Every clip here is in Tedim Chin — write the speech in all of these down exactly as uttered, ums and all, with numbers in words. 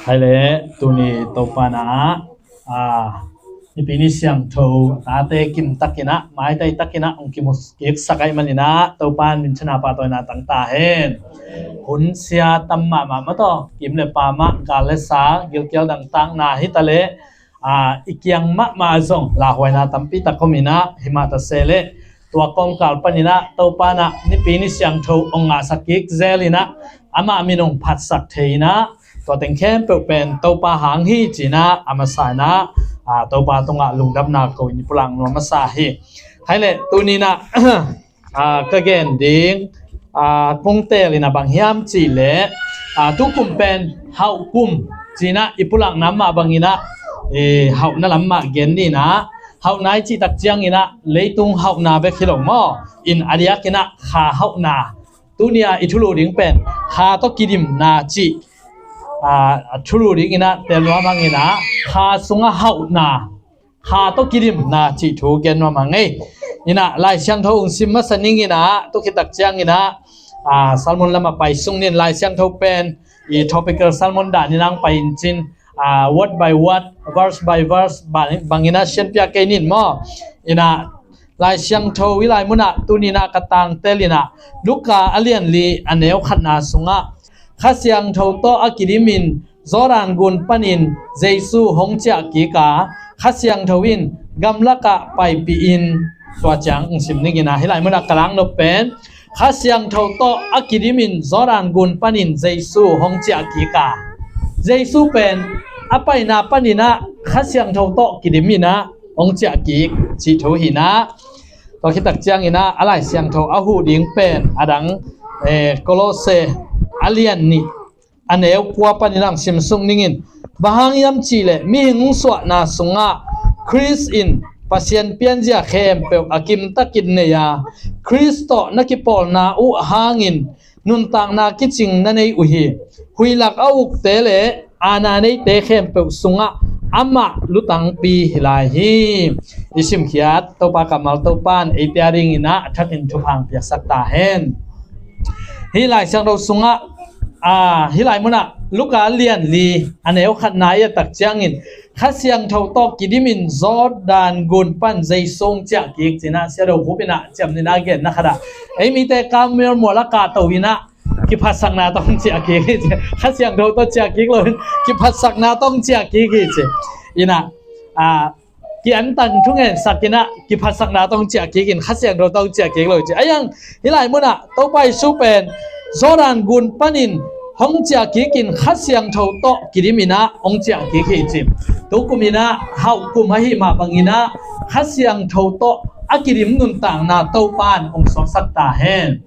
Hai le, tuni Topa na ah, a, Nipi ni siangtho a tate kim takin ah, maitai takin ah hong kimu kik sak ahih manin ah, Topa in minthanna pahtawina tang ta hen. Hun sia tam mahmah mah tawh, kim le pam ah, gal le sa, gilkial dangtakna hi ta leh, a, i kiang mahmah zong lauhuaina tampi tak om in ah, hi mah ta se leh, tua kawmkal panin ah Topa in ah Nipi ni siangtho hong ngahsak kik zel in ah, amah min hong phatsak thei in ah, tua teng khempeuh pen Topa hang hi ci in ah, a masa in ah, a, Topa tungah lungdamna ko in i pulak nuam masa hi. Hai le, tuni in ah, a, ka gen ding, a, kong teel in ah bang hiam cih leh, a, tukum pen hauh kum ci in ah i pulakna mah bangin ah, e, hauhna lam mah gen ni in ah, hauhna i cih tak ciangin ah leitung hauhna bek hi lo maw, in a diakin ah kha hauhna. Tuni a i thulu ding pen kha tawh kidimna cih, a, a thulu ding in ah teel nuam hang in ah, kha sungah hauhna, kha tawh kidimna cih thu gen nuam hang ei. In ah Lai Siangtho hong sim masa ning in ah, tu khit tak ciangin ah, a, sermon lamah pai sung ning, Lai Siangtho pen i topical sermon dan in ah hong pai in cin, a, word by word, verse by verse bang, bangin ah sianpia kei ning maw. In ah Lai Siangtho i lai mun ah tuni in ah ka tangtel in ah, Luka a lian li a neu khatna sungah, Kha Siangtho tawh a kidimin Jordan gun panin Jesu hong ciah kik a, Kha Siangtho in gamlakah paipih in, tua ciang hong sim ning in ah, hi lai mun ah ka lak nop pen, Kha Siangtho tawh a kidimin Jordan gun panin Jesu hong ciah kik a. Jesu pen a paina panin ah Kha Siangtho tawh kidim in ah hong ciah kik cih thu hi in ah, tua khit tak ciangin ah a Lai Siangtho a huh ding pen a dang, eh, Kolose a lian nih a neu kua panin ah hong sim sung ning in, bang hang hiam cih leh mihing suahna sungah Khrist in Pasian pianzia khempeuh a kim takin nei a, Khrist tawh na kipawlna uh hangin nuntakna kicing na nei uh hi. Huih lak a ukte le aana neite khempeuh sungah amah lutangpi hi lai hi. I simkhiat Topa kammal Topa in eite a dingin ah a thakin thupha hong piaksak ta hen. Hih Lai Siangtho sungah, a, hih lai mun ah Luka lian li a neu khatna i et tak ciangin, Kha Siangtho tawh kidimin Jordan gun pan Jesu hong ciah kik ci in ah, Sia Do Khup in ah ciamnuihna genna khat ah, ei mite Carmel mual ah kahto in ah kiphatsakna tawh hong ciah kik hi ci. Kha Siangtho tawh ciah kik lo in, kiphatsakna tawh hong ciah kik hi ci. In ah, a, ki-antang thungetsak in ah kiphatsakna tawh hong ciah kik in, Kha Siangtho tawh hong ciah kik lo hi ci. A hi hang, hih lai mun ah Topa Jesu pen Jordan gun panin hong ciah kik in Kha Siangtho tawh kidim in ah hong ciah kik hi ci. Tukum in ah hauh kum ahih mah bangin ah Kha Siangtho tawh a kidim nuntakna Topa in hong suaksak ta hen.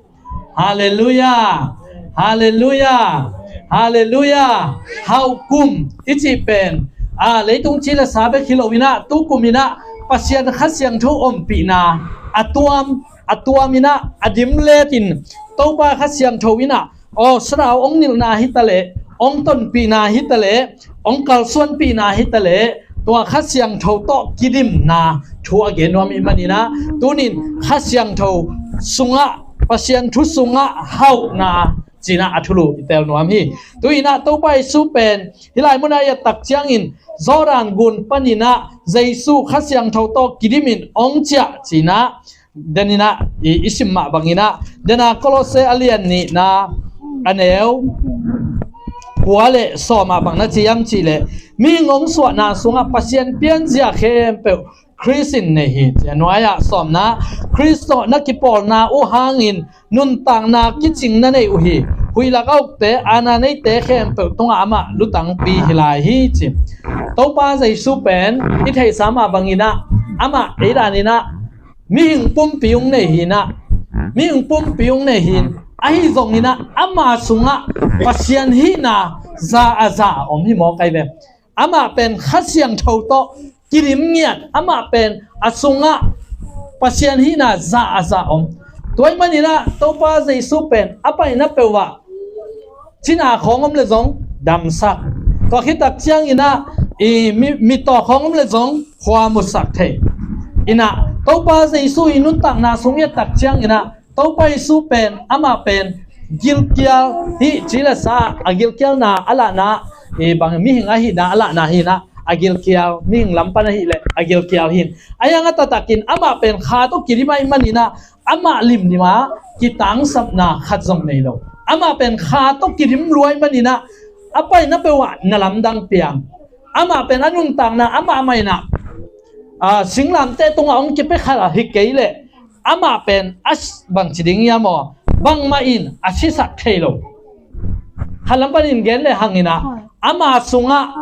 Halleluiah. Halleluiah. Halleluiah. Hauh kum i cih pen, a, leitung ci le sa bek hi lo in ah, tukum in ah Pasian Kha Siangtho ompihna a tuam, a tuam in ah, a dim let in, Topa Kha Siangtho in ah, aw, Thlarau hong nilhna hi ta leh, hong tonpihna hi ta leh, hong kalsuanpihna hi ta leh, tua Kha Siangtho tawh kidimna thu a gen nuam i hih manin ah, tunin Kha Siangtho sungah, Pasian thu sungah hauhna ci in ah a thulu i teel nuam hi. Tu in ah Topa Jesu pen hih lai mun ah i et tak ciangin Jordan gun panin ah Jesu Kha Siangtho tawh kidimin hong ciah ci in ah, den in ah i, i sim mah bangin ah, den a Kolose a lian nihna a neu kua le sawm ah bang na ci hiam cih leh, mihing hong suahna sungah Pasian pianzia khempeuh Khrist in nei hi ci. A nuai ah sawmna, Khrist tawh na kipawlna uh hangin nuntakna kicing na nei uh hi. Huih lak a ukte, aana neite khempeuh tungah amah lutangpi hi lai hi ci. Topa Jesu pen i theihsa mah bangin ah, amah ei dan in ah mihing pumpi hong nei hi in ah, mihing pumpi hong nei hi in, ahi zongin ah ama sungah Pasian hihna za a za a om hi mawk ai ve. Amah pen Kha Siangtho tawh kidim ngiat, amah pen a sungah Pasian hihna za a za om. Tua ahih manin ah Topa Jesu pen a paina peuh ah cina khawng om le zong damsak. Tua khit tak ciangin ah i mi, mittaw khawng om le zong khua musak thei. In ah Topa Jesu i nuntakna sung i et tak ciangin ah Topa Jesu pen, amah pen gilkial hi ci le sa, a gilkialna a lahna i bang mihing ahihna a lahna hi-in ah a gilkial, mihing lam pan ahih leh a gilkial hi-in. Ahi hang a taktakin amah pen kha tawh kidim ahih manin ah amah limlim a kitangsapna khat zong nei lo. Amah pen kha tawh kidim lua ahih manin ah a paina peuh ah na lamdang piang. Amah pen a nuntakna amah mah in ah, ah, singlamteh tungah hong kipia khat a hi kei leh amah pen a s-, bangci ding hiam aw, bangmah in a sisak thei lo. Khat lam panin gen lehang in ah, ama sungah,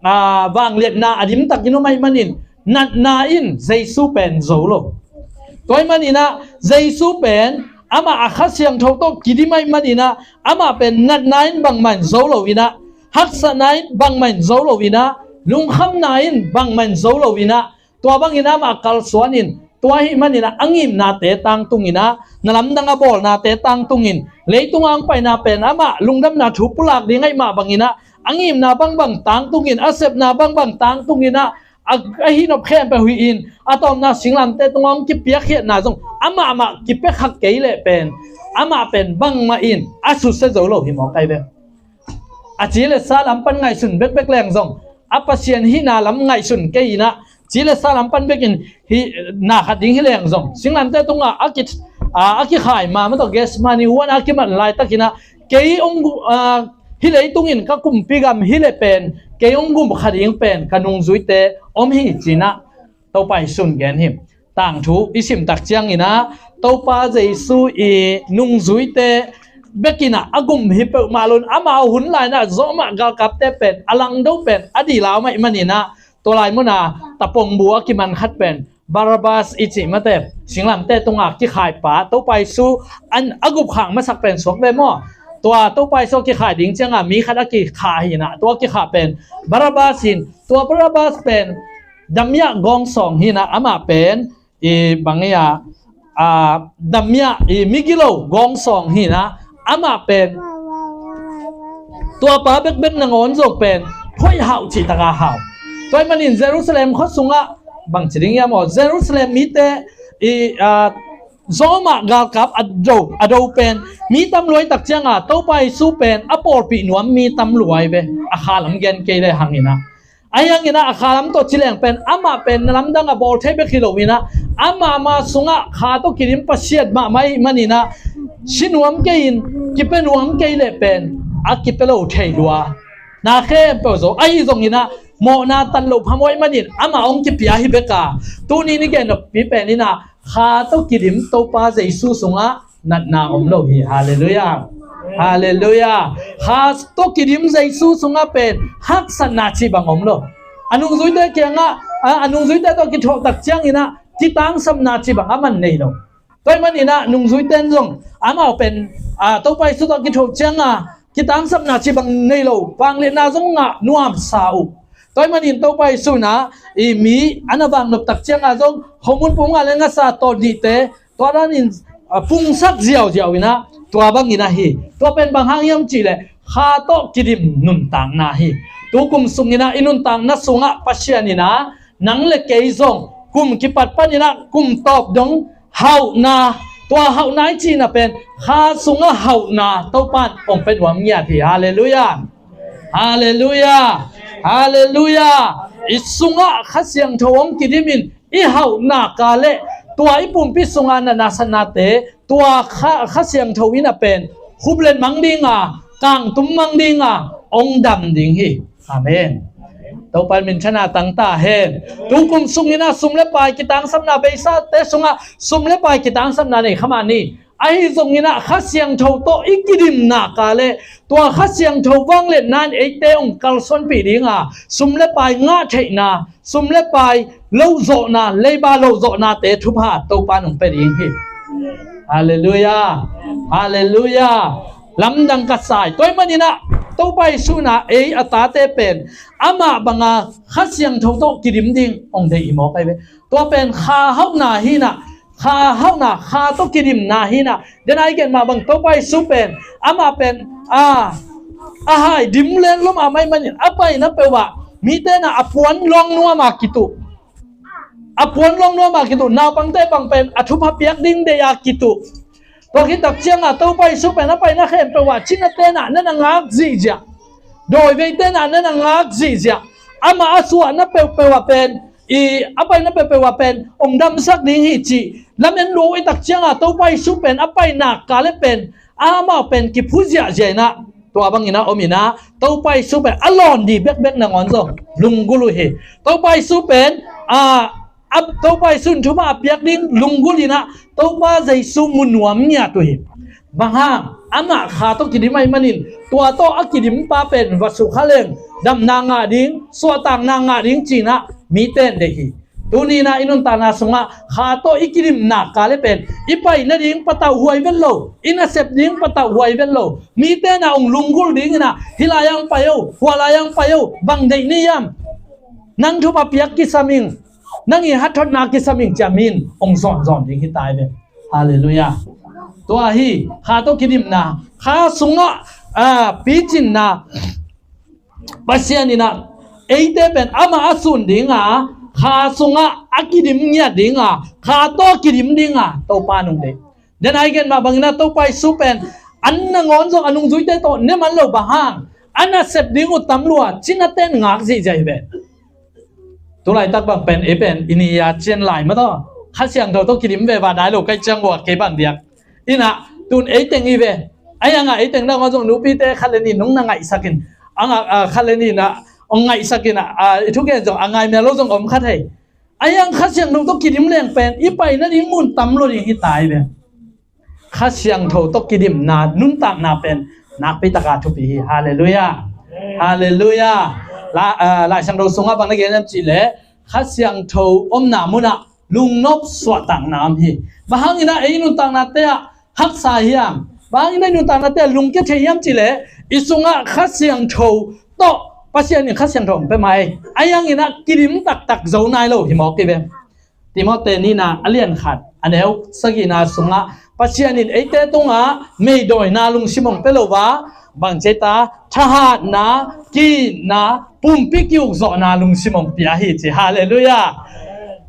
ah, vangliatna a dimtakin om ahih manin natna in Jesu pen zo lo. Tua ahih manin ah Jesu pen amah a Kha Siangtho tawh kidim ahih manin ah amah pen natna in bangmah in zo lo in ah, haksatna in bangmah in zo lo in ah, lungkhamna in bangmah in zo lo in ah, tua bangin amah kalsuan in, tua ahih manin ah a ngimnate tangtung in ah, na lamdang a bawlnate tangtung in, leitung a hong paina pen amah lungdamna thu pulak ding ahih mah bangin ah, a ngimna bangbang tangtung in, a sepna bangbang tangtung in ah, a, a hihnop khempeuh hih in, a tawpna singlamteh tungah hong kipiakkhiatna zong amah mah kipia kha kei leh pen amah pen bangmah in a susia zo lo hi mawk ai ve. A ci le sa lam pan ngaihsun bekbek leng zong, a Pasian hihna lam ngaihsun kei in ah, ci le sa lam pan bekin hih na khat ding hi leng zong, singlamteh tungah a ki, a, a kikhai mahmah tawh Gethsemane huan a kiman laitakin ah, kei hong gu-, a, hih leitung in ka kumpi gam hi leh pen kei hong gum kha ding pen ka nungzuite om hi ci-in ah Topa Jesu in gen hi. Tangthu i sim tak ciangin ah, Topa Jesu i nungzuite bekin ah a gum hi peuhmah lo-in, amau hun lai-in ah Roma galkapte pen a langdo pen a dila om ahih manin ah, tua lai munah tapongbu a kiman khat pen Barabbas i cih mate, singlamteh tungah kikhaipa, Topa Jesu an a gupkhak masak pen suak ve maw? Tua Topa Jesu a kikhai ding ciangah mi khat a kikhah hi-in ah, tua a kikhah pen Barabbas hi-in, tua Barabbas pen damya gawngsawng hi-in ah, amah pen i bang hi-a, a, damya i migilo gawngsawng hi-in ah, amah pen tuapa bekbek nangawn zong pen phoih hauh cih taka hau. Tua ahih manin Jerusalem khua sungah bangci ding hiam aw, Jerusalem mite i, a, Roma galkap a do, a do pen mi tam lua ahih tak ciangah, Topa Jesu pen a pawlpih nuam mi tam lua ai ve, a kha lam gen kei lehang in ah. Ahi hangin ah a kha lam tawh ci leng pen amah pen na lamdang a bawl thei bek hi lo-in ah, amah ma sungah kha tawh kidim Pasian mahmah ahih manin ah, si nuam kei in, kipia nuam kei leh pen a kipia lo thei lua. Na khempeuh zo ahi zongin ah, mawhna tan lo phamawh ahih manin amah hong kipia hi bek a, tuni ni gen noppi pen in ah, kha tawh kidim Topa Jesu sungah natna om lo hi. Halleluiah. Halleluiah. Kha tawh kidim Jesu sungah pen haksatna cih bang om lo. A nungzuite kiangah, a, a nungzuite tawh kithuah tak ciangin ah kitangsapna cih bang a man nei lo. Tua ahih manin ah nungzuite in zong amau pen, a, Topa Jesu tawh kithuah ciangah kitangsapna cih bang nei lo, vangliatna zong ngah nuamsa uh. Tua ahih manin Topa Jesu in ah i mi a na vangnop tak ciangah zong khomun pum nga le ngasa tawm nihte tua danin, a, pungsak ziauziau in ah, tua bangin ahi. Tua pen bang hang hiam cih leh kha tawh kidim nuntakna hi. Tu kum sungin ah i nuntakna sungah Pasian in ah nang le kei zong kum kipat panin ah kum tawp dong hauhna, tua hauhna i cihna pen kha sungah hauhna Topa in hong pia nuam ngiat hi. Halleluiah. Halleluiah. Halleluiah. I sungah Kha Siangtho hong kidim in i hauh nak leh tua i pumpi sungah na nasatnate tua Kha, Kha Siangtho in a pen khuplet mang ding a, kangtum mang ding a, hong dam ding hi. Amen. Topa in minthanna tang ta hen. Tu kum sungin ah sum le pai kitangsapna, beisate sungah sum le pai kitangsapna nei kha mah ni. Ahi zongin ah Kha Siangtho tawh i kidim nak leh tua Kha Siangtho vangliatna in eite hong kalsuanpih ding a, sum le pai ngah theihna, sum le pai lohzawhna, leiba lohzawhnate thupha Topa in hong pia ding hi. Halleluiah. Halleluiah. Lamdang ka sa hi. Tua ahih manin ah Topa Jesu in ah ei a tate pen amah banga Kha Siangtho tawh kidim ding hong deih hi mawk ai ve. Tua pen kha hauhna hi-in ah, kha hauhna, kha tawh kidimna hi-in ah, den a i gen mah bang Topa Jesu pen, amah pen, a, a hai dim lenglom a mah ahih manin a paina peuh ah mite in ah a puan luang nuam a kituh, a puan luang nuam a kituh, naupangte bang pen a thupha piak ding deih a kituh. Tua khit tak ciangah Topa Jesu pen a paina khempeuh ah cinate in ah na na ngak zihziah. Dawi veite na na na ngak zihziah, amah a suahna peuhpeuh ah pen, i a paina peuhpeuh ah pen hong damsak ding hi cih lamen lua i tak ciangah Topa Jesu pen a paina kale pen amah pen kiphu ziahziah inah, tua bangin a om inah Topa Jesu pen a lawn di bekbek nangawn zong lunggulh uh hi. Topa Jesu pen a a Topa Jesu in thupha a piak ding lunggulh inah Topa Jesu mu nuam ngiat uh hi. Bang hang, amah kha tawh kidim ahih manin tua tawh a kidimpa pen va sukha leng damna ngah ding, suahtakna ngah ding cinah mite in deih hi. Tuni inah i nuntakna sungah kha tawh i kidimna kale pen i pai nading patauh huai vet lo, i nasep ding patauh huai vet lo, mite na hong lunggulh ding inah hih lai-ah hong pai o, hua lai-ah hong pai o, bang deih ni hiam? Nang thupha piak kisam ing, nang i hathotna kisam ing ci-a mi in hong zawnzawn ding hi tai ve. Halleluiah. Tua hi kha tawh kidimna, kha sungah a picinna. Pasian inah eite pen amah a sun dinga, kha sungah a kidim ngiat dinga, kha tawh kidim dinga Topa nung deih. Den ai gen mah bangin a Topa Jesu pen an nangawn zong a nungzuite tawh ne man lo, bang hang, a nasep ding uh tam lua, cinate in ngak zihziah hi ve. Tulaitak bang pen ei pen i ni a cian lai mah tawh Kha Siangtho tawh kidim ve va nai lo kai ciang ua kei bang diak. Inah tun ei teng hi ve. Ai angah ei teng dang zong nupite khat le nih nung na ngaihsak in, angah khat le nih na hong ngaihsak inah i thugen zong a ngaimia lo zong om khat hei. Ai ang Kha Siangtho tawh kidim leng pen i pai nading mun tam lo ding hi tai ve. Kha Siangtho tawh kidimna nuntakna pen nakpi taka thupi hi. Halleluiah. Halleluiah. La, ah, Lai Siangtho sungah bang na gen hiam cihleh Kha Siangtho omna munah lungnop suahtakna om hi. Bang hang inah ei nuntaknate ah haksa hiam? Bang hang inah ei nuntaknate ah lungkia thei hiam cihleh i sungah Kha Siangtho tawh Pasian in Kha Siangtho hong pia mai. Ai ang inah kidim taktak zo nai lo hi mawk hi ve. Timote nihna a lian khat a neu sagihna sungah Pasian in eite tungah meidawina lungsim hong pia lo a, bang ci ta, thahatna, ki-itna, pumpi ki-ukzawhna lungsim hong pia hi ci. Halleluiah.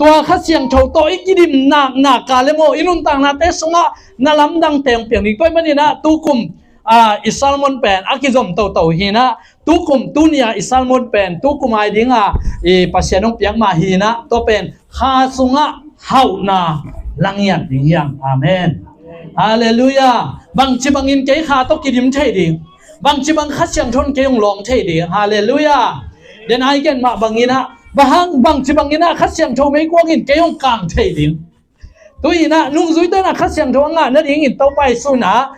Tua Kha Siangtho tawh i kidim nakna kale maw, i nuntaknate sungah na lamdangte hong piang ding. Tua ahih maninah tukum ah, i sermon pen a kizom toto hinah, tukum tunia i sermon pen tukum ai dinga i Pasian hong piak mah hinah, tua pen kha sungah hauhna langiat ding hiam? Amen. Halleluiah. Bangci bangin kei kha tawh kidim thei ding? Bangci bang Kha Siangtho in kei hong lawng thei ding? Halleluiah. Den ai gen mah banginah, bang hang, bangci banginah Kha Siangtho meikuang in kei hong kang thei ding? Tuinah nungzuite na Kha Siangtho a ngah nadingin Topa Jesu na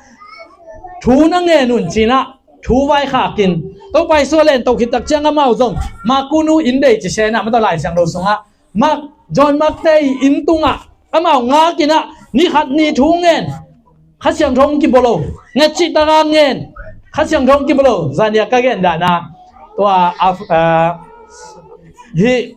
thu na ngen un cinah thu vaikhakin Topa Jesu a len tokhit tak ciang amau zong Maku nu inn dei ci senah mata Lai Siangtho sungah Mak, John Mak te i inn tungah amau ngakinah ni khat ni thu ngen. Kha Siangtho hong kibua lo. Nget cih taka ngen. Kha Siangtho hong kibua lo. Zania ka gen dana tua Af-, ah, hi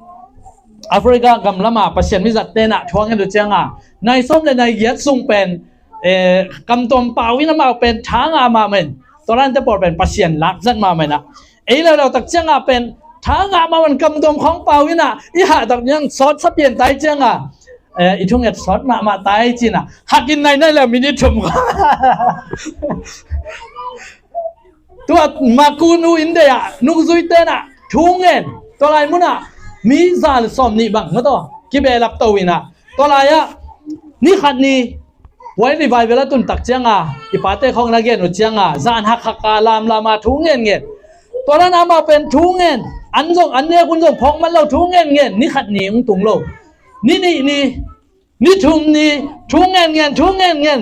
Africa gam lama Pasian mizat tenah thuang hen tu cianga nai sawm le nai giat sung pen, eh, kamtuam pau in amau pen tha ngah mahmah in. Tua lante pawl pen Pasian lak zat mahmah inah. Ei lo lo tak cianga pen tha ngah mahmah in kamtuam khawng pau inah i hah tak niang sawt sa pian tai cianga. Eh, i thunget sawt mahmah tai cinah hakin nainai le minit thum. Tua Maku nu inn dei ah nungzui tenah thu ngen. Tua lai munah mi za le sawm nih bang mataw kibehlap to inah tua lai-ah ni khat ni World Revival a tun tak cianga i pate khawng na gen uh cianga zan hakhaka lamlama thu ngen ngen. Tua dan amah pen thu ngen an zong an nek un zong phawk man lo thu ngen ngen ni khat ni hong tung lo. Ni nih ni, ni thum ni, thu ngen ngen, thu ngen ngen.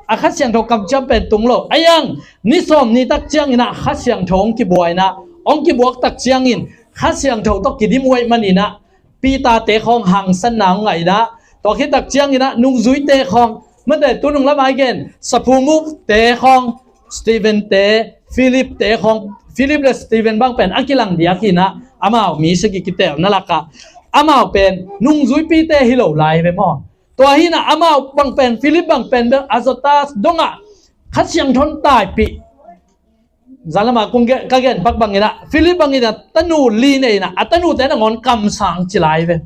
A Kha Siangtho kamciam pen tung lo. A yang ni sawm ni tak ciangin ah Kha Siangtho hong kibuai inah hong kibuak tak ciangin Kha Siangtho tawh kidim uh ahih manin ah Peter te khawng hangsanna hong ngah inah tua khit tak ciangin ah nungzuite khawng mate tunung lamah i gen Saphu Muk te khawng Stephen te, Philip te khawng, Philip le Stephen bang pen a kilang diak hinah amau mi sagih kitelna lakah amau pen nungzuipite hi lo lai ve maw? Tua hinah amau bang pen Philip bang pen bel Azotus dongah Kha Siangtho in taipih. Zalama kung ge-, ka gen pak banginah Philip banginah tanu li nei inah a tanute nangawn kamsang ci lai ve.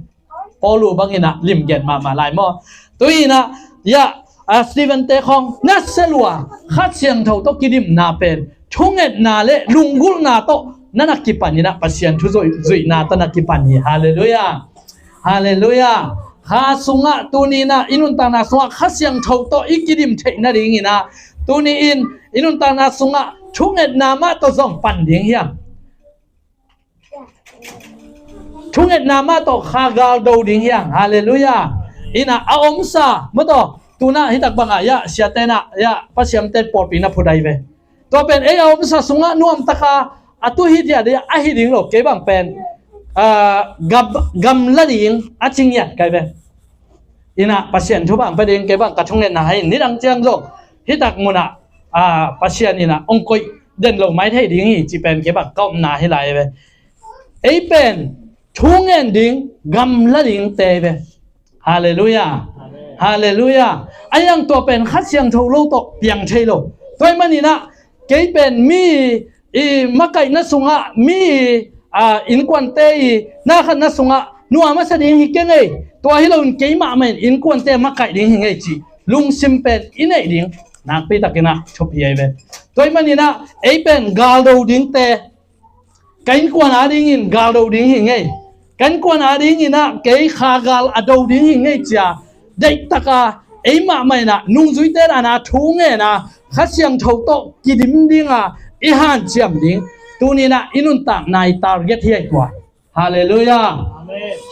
Paulu banginah limgen mahmah lai maw? Tuinah ya, a Stephen te khawng nasia lua Kha Siangtho tawh kidimna pen thungetna le lunggulhna tawh na na kipan inah Pasian thu zuih, zuihna tawh na kipan hi. Halleluiah. Halleluiah. Kha sungah tuni inah i nuntakna sungah Kha Siangtho tawh i kidim theih nading inah tuni in i nuntakna sungah thungetna mah tawh zong pan ding hiam? Thungetna mah tawh kha gal do ding hiam? Halleluiah. Inah a omsa mah tawh tunah hitak bangah ya siate inah ya pasiamte pawlpi na phut ai ve. Tua pen ei a omsa sungah nuamtaka a tu hi dia dia a hi ding lo kei bang pen, ah, gam, gam la ding a ci ngiat kai ve. Inah Pasian thupha pia ding kei bang ka thungetna hi. Nidang ciang zong hitak munah, ah, Pasian inah ong koih den lo mai thei ding hi ci pen kei bang ka omna hi lai ve. Ei pen thungen ding gam la ding te ve. Halleluiah. Halleluiah. A yang tua pen Kha Siangtho lo tawh piang thei lo. Tua ahih maninah kei pen mi i makaihna sungah mi i, ah, innkuante i na khatna sungah nuam a sa ding hi kei ngei. Tua hi loin keimah mah in innkuante makaih ding hi ngei cih lungsim pen i neih ding nakpi takinah thupi ai ve. Tua ahih maninah ei pen gal do dingte ka innkuan adingin gal do ding hi ngei. Ka innkuan adinginah kei kha gal a do ding hi ngei cia deihtaka ei mahmah inah nungzuite dana thu ngena Kha Siangtho tawh kidim dinga i hanciam ding tuninah i nuntakna i target hi ai tua. Halleluiah.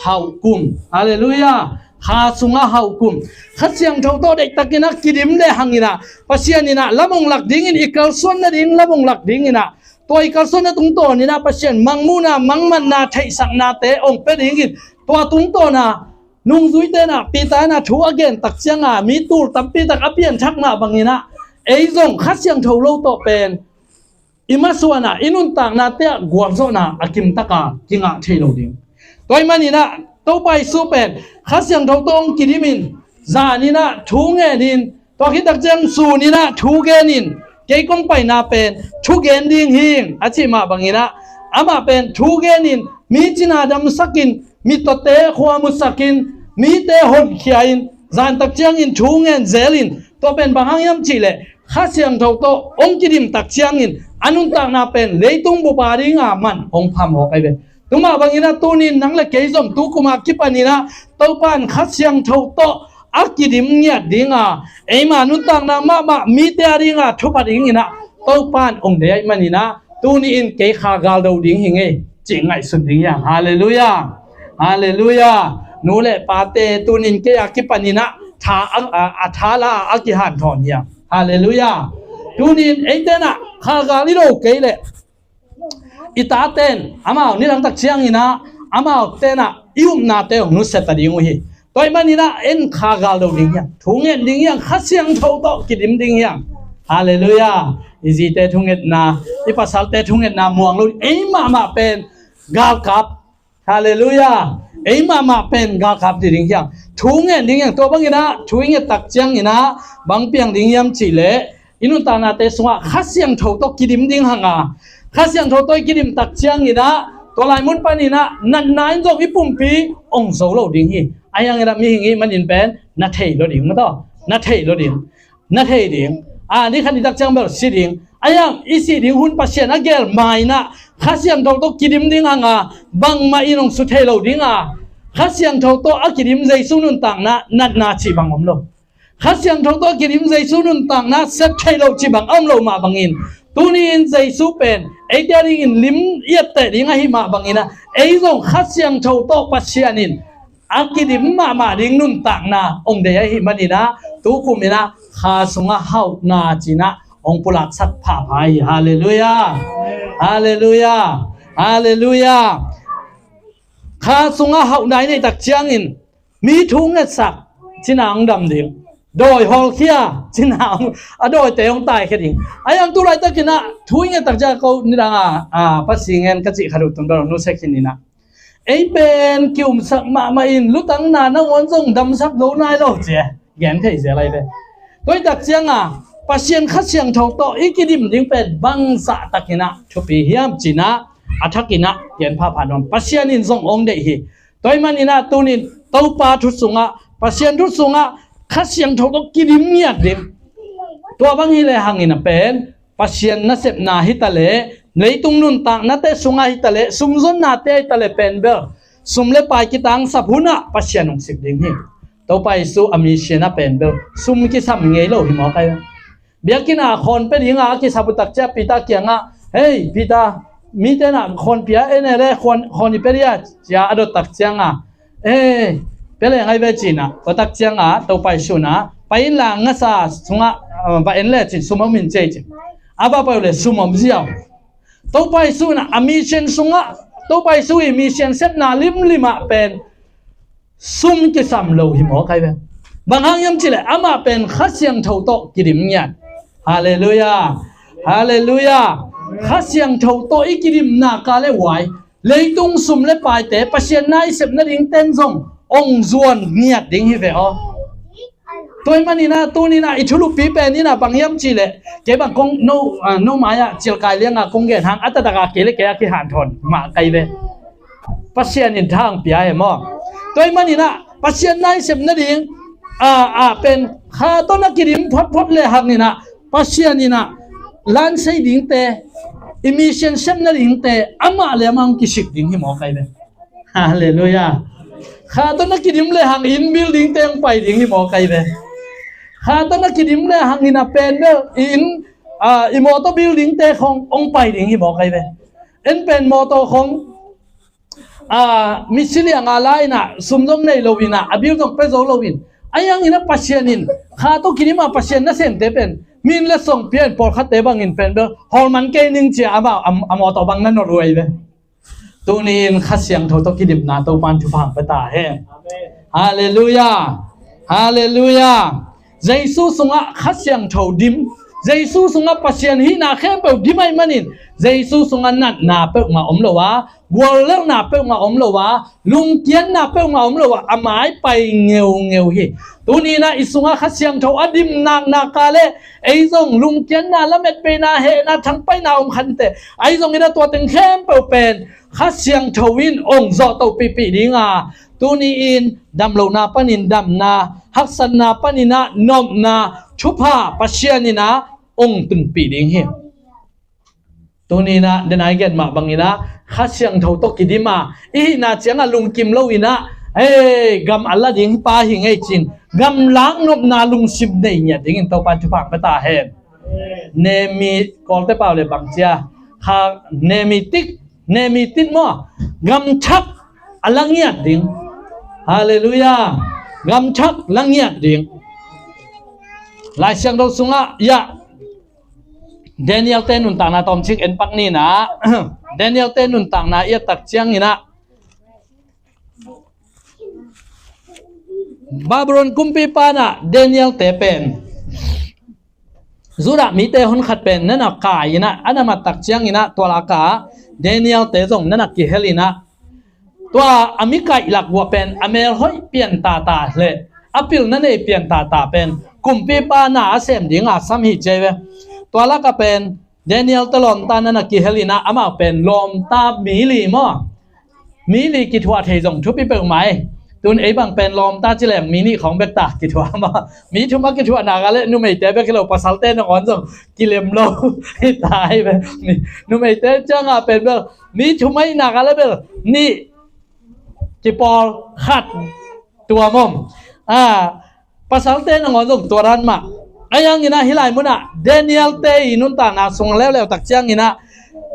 Hauhkum. Halleluiah. Kha sungah hauhkum. Kha Siangtho tawh deihtakinah kidim le hanginah Pasian inah lam ong lak dingin i kalsuan nading lam ong lak dinginah tua i kalsuanna tungtawninah Pasian mangmuhna mangmanna theihsaknate ong pia dingin tua tungtawna nungzuite inah Peter inah thu a gen tak cianga mi tul tampitak a pianthak mah banginah ei zong Kha Siangtho lo tawh pen i masuanah i nuntaknate ah gualzawhna a kimtaka kingah thei lo ding. Tua ahih maninah Topa Jesu pen Kha Siangtho tawh ong kidimin zaninah thu ngenin tua khit tak ciang suninah thu genin kei kong paina pen thu gen ding hing a cih mah banginah amah pen thu genin mi cina damsakin mittawte khua musakin mite honkhia in zan tak ciangin thu ngen zelin tua pen bang hang hiam cihleh Kha Siangtho tawh ong kidim tak ciangin a nuntakna pen leitung bupa dinga man ong phamawk ai ve. Tumah banginah tunin nang le kei zong tukuma kipaninah Topa in Kha Siangtho tawh a kidim ngiat dinga eima nuntakna mahmah mite a dinga thupha dinginah Topa in ong deih ahih maninah tuni in kei kha gal do ding hi ngei cih ngaihsun ding hiang. Halleluiah. Halleluiah. Nu le pate tunin kei a kipaninah tha a, a, a thala a kihanthawn hiang. Halleluiah. Tunin eitenah kha gal i do kei leh i taten amau nidang tak cianginah amau tenah i upnate hong nusia ta ding uh hi. Tua ahih maninah en kha gal do ding hiang. Thu ngen ding hiang. Kha Siangtho tawh kidim ding hiang. Halleluiah. I zite thungetna i pasalte thungetna muang lo ei mahmah pen galkap. Halleluiah. Ei mahmah pen galkap ding hiang. Thu ngen ding hiang. Tua banginah thu i nget tak cianginah bang piang ding hiam cihleh i nuntaknate sungah Kha Siangtho tawh kidim ding hanga Kha Siangtho tawh i kidim tak cianginah tua lai mun paninah natna in zong i pumpi ong zo lo ding hi. A hianginah mihing i manin pen na thei lo ding mataw na thei lo ding na thei ding. A ni khat ni tak ciang bel si ding a hiang i sih ding hun Pasian a gel mainah Kha Siangtho tawh kidim ding hanga bangmah in ong su thei lo dinga Kha Siangtho tawh a kidim Jesu nuntakna natna cih bang om lo. Kha Siangtho tawh a kidim Jesu nuntakna sep thei lo cih bang a om lo mah bangin tuni in Jesu pen eite a dingin lim i etteh ding ahi mah banginah ei zong Kha Siangtho tawh Pasian in a kidim mahmah ding nuntakna ong deih ahi maninah tukuminah kha sungah hauhna cinah ong pulaksak phapha hi. Halleluiah. Halleluiah. Halleluiah. Kha sungah hauhna i neih tak ciangin mi thu ngetsak cina hong dam ding. Dawi hawlkhia cina hong a dawite hong taikhia ding. A hiang tu laitakinah thu i nget tak ciang ko nidanga a pasi ngen ka cih khat uh tun bel hong nusia khin inah ei pen ki-umsak mahmah in lutangna nangawn zong damsak zo nai lo cia gen thei zel ai ve. Tua i tak cianga Pasian Kha Siangtho tawh i kidim ding pen bangzah takinah thupi hiam cinah a thakinah gen phapha nuam Pasian in zong ong deih hi. Tua ahih maninah tunin Topa thu sungah Pasian thu sungah Kha Siangtho tawh kidim ngiat ding. Tua bang hi le hangin a pen Pasian nasepna hi ta leh Leitung nuntaknate sungah hitaleh, sumzonnate hitaleh pen bel, sum le pai kitangsap hunah Pasian hong sik ding hi. Topa Jesu a mission ah pen bel sum kisam ngei lo hi mawk ai. Biakinn ah khawn pia dinga a kisap uh takciang Peter kiangah, "Hei Peter, mite nah khawn pia en e le, khawn, khawn i pia dia," cia a dot takcianga, "Eh, pia leng ai ve," cinah, tua takcianga Topa Jesu nah, "Pai inla ngasa sungah, ah, va en le," cin, "sum om in," ci, cin. A va pai uh le sum om ziau. Topa Jesu nah a mission sungah, Topa Jesu i mission sepna limlimah pen sum kisam lo hi mawk ai ve. Bang hang hiam cihleh amah pen Kha Siangtho tawh kidim ngiat. Halleluiah. Halleluiah. Kha Siangtho tawh i kidimna ka le uai, leitung sum le paite, Pasian na i sep nading ten zong ong zuan ngiat ding hi ve aw. Tua ahih maninah tuninah i thulupi pen inah bang hiam cihleh, kei bang kong no, ah, no mai-ah cilkai lianga kong gen hang a taktakah kei le kei a kihanthawn mah kai ve. Pasian in thang pia hi maw? Tua ahih maninah Pasian na i sep nading, ah, ah, pen Kha tawh na kidim photphot le hanginah Pasian inah lansei dingte, i mission sep nadingte amah le amah hong kisik ding hi mawk ai ve. Halleluiah. Kha tawh na kidim le hang inn building te hong pai ding hi mawk ai ve. Kha tawh na kidim le hang inah pen bel i inn, ah, i mawtaw building te khong hong pai ding hi mawk ai ve. En pen mawtaw khong, ah, misi lianga la inah sum zong nei lo inah a build zong pia zo lo in. Ahi hanginah Pasian in Kha tawh kidimah Pasian nasemte pen min le song pia in pawlkhatte bangin pen bel hawlman kei ning cia amah a, a mawtaw bang na nolh uh ai ve. Tuni-in Kha Siangtho tawh kidimna Topan thupha hong pia ta hen. Halleluiah. Halleluiah. Jesu sungah Kha Siangtho dim, Jesu sungah Pasian hihna khempeuh dim ahih manin Jesu sungah natna peuhmah om lo a, guallelhna peuhmah om lo a, lungkiatna peuhmah om lo a, a mai pai ngeungeu hi. Tuninah i sungah Kha Siangtho a dim naknak a le ei zong lungkiatna, lametbeina, hehna, thangpaihna om khante, ahi zongin a tua teng khempeuh pen Kha Siangtho in ong zawh tohpihpih dinga, tuni-in damlohna panin damna, haksatna paninah nopna, thupha Pasian inah ong tunpih ding hi. Tuninah denai gen mah banginah Kha Siangtho tawh kidima i hihna ciangah lungkim lo inah, hei, gam a la ding pa hi ngei cin, gam lak nopna lungsim nei ngiat dingin Topan thupha hong pia ta hen. Nemi, Kawlte pau le bang cia, kha, nemi tik, nemi tik maw? Gam thak a la ngiat ding. Halleluiah. Gam thak la ngiat ding. Lai Siangtho sungah iah Daniel te nuntakna tawmcik en pak ninah, Daniel te nuntakna iah tak cianginah Babylon kumpipa nah Daniel te pen, Judah mite honkhat pen nana kai inah, a na mat tak cianginah tua lakah Daniel te zong nana kihel inah, tua a mikaih lak uah pen a melhoih piantata le a pilna nei piantata pen kumpipa na a sem dinga sam hi ci ai ve. Tua lakah pen Daniel te lawmta nana kihel inah amau pen lawmta mi li maw? Mi li kithuah thei zong thupi peuhmah hi. Tun ei bang pen lawmta ci leng mi nih khawng bek ta kithuah maw? Mi thum a kithuah nak a le numeite bek hi lo, pasalte nangawn zong kilem lo hi ta hi ve. Numeite ciangah pen bel mi thum a hi nak a le bel nih kipawl, khat tuam om. A, pasalte nangawn zong tua dan mah. Ahi hanginah hih lai munah Daniel te i nuntakna sung leuleu tak cianginah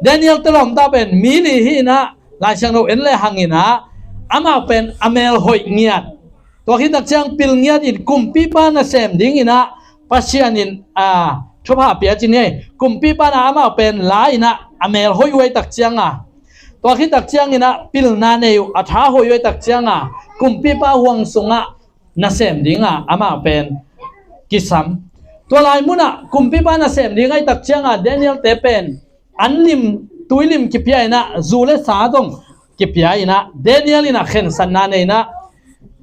Daniel te lawmta pen mi li hi inah Lai Siangtho en le hanginah amau pen a melhoih ngiat. Tua khit tak ciang pil ngiat in kumpipa nasem dinginah Pasian in, a, thupha pia ci ni. Kumpipa na amau pen la inah a melhoih uh ai tak cianga, tua khit tak cianginah pilna nei uh a tha hoih uh ai tak cianga kumpipa huang sungah nasem dinga amau pen kisam. Tua lai munah kumpipa nasem ding ai tak cianga Daniel te pen an lim, tuilim kipia inah, zu le sa zong kipia inah, Daniel inah khensatna nei inah,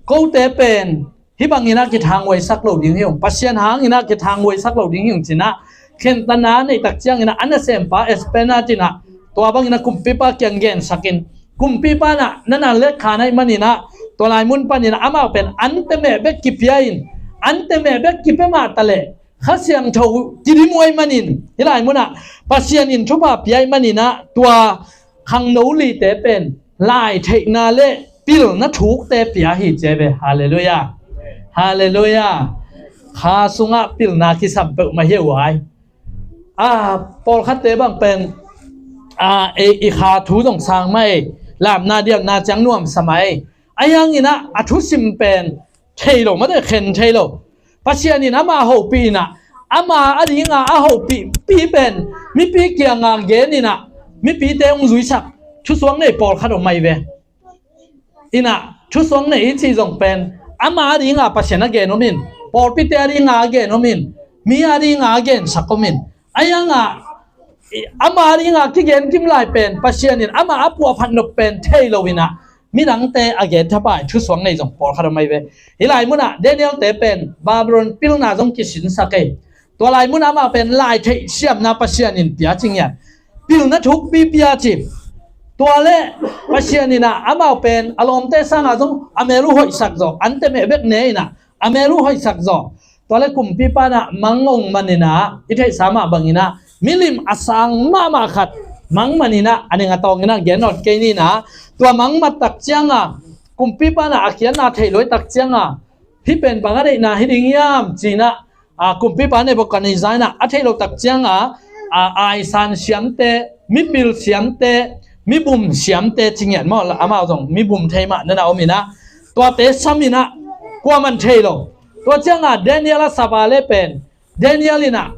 kote pen hih banginah kithanghuaisak lo ding hi ung, Pasian hanginah kithanghuaisak lo ding hi ung cinah, khentatna nei tak cianginah a nasempa Espen a cinah tua banginah kumpipa kiang gensakin, kumpipa nah nana letkha na hih maninah tua lai mun paninah amau pen an temeh bek kipia in, an temeh bek kipia mah taleh Kha Siangtho kidim uh ahih manin, hih lai munah Pasian in thupha pia ahih maninah tua khangno lite pen lai theihna le pilna thukte pia hi ci ve. Halleluiah. Halleluiah. Kha sungah pilna kisam peuhmah hi uh ai. A, pawlkhatte bang pen a, ei, i kha thu zong sang mah ei, lamna dialna ciang nuamsa mah ei. Ahi hanginah a thusim pen thei lo, mate khen thei lo. Pasian in ama hopih inah, ama a dinga a hopih pi pen mipi kianga gen inah mipite hong zuisak thusuak nei pawlkhat om mai ve. Inah thusuak nei i cih zong pen ama a dinga Pasian a gen om in, pawlpite a dinga a gen om in, mi a dinga a gensak om in. Ahi hanga ama a dinga kigen kim lai pen Pasian in ama a puahphat nop pen thei lo inah midangte a gen thapai thusuak nei zong pawlkhat om mai ve. Hih lai munah Daniel-te pen Babylon pilna zong kisinsak ei. Tua lai munah amau pen lai theih siamna Pasian in pia ci ngiat. Pilna thukpi pia ci. Tua le Pasian inah amau pen a lawmte sangah zong a mel uh hoihsak zaw, an temeh bek ne inah a mel uh hoihsak zaw. Tua le kumpipa inah mang hong man inah i theihsa mah banginah milim a sang mahmah khat mang man inah a ning a tawng inah gen nawn kei ni inah, tua mang mat tak cianga kumpipa inah a khiatna thei luai tak cianga hih pen bang a deihna hi ding hiam ci inah, a, kumpipa Nebuchadnezzar inah a theih loh tak cianga, a, aisan siamte, mipil siamte, mibum siamte ci ngiat maw, amau zong mibum thei mah nana om inah, tuate sam inah kuaman thei lo. Tua cianga Daniel a sap a le pen Daniel inah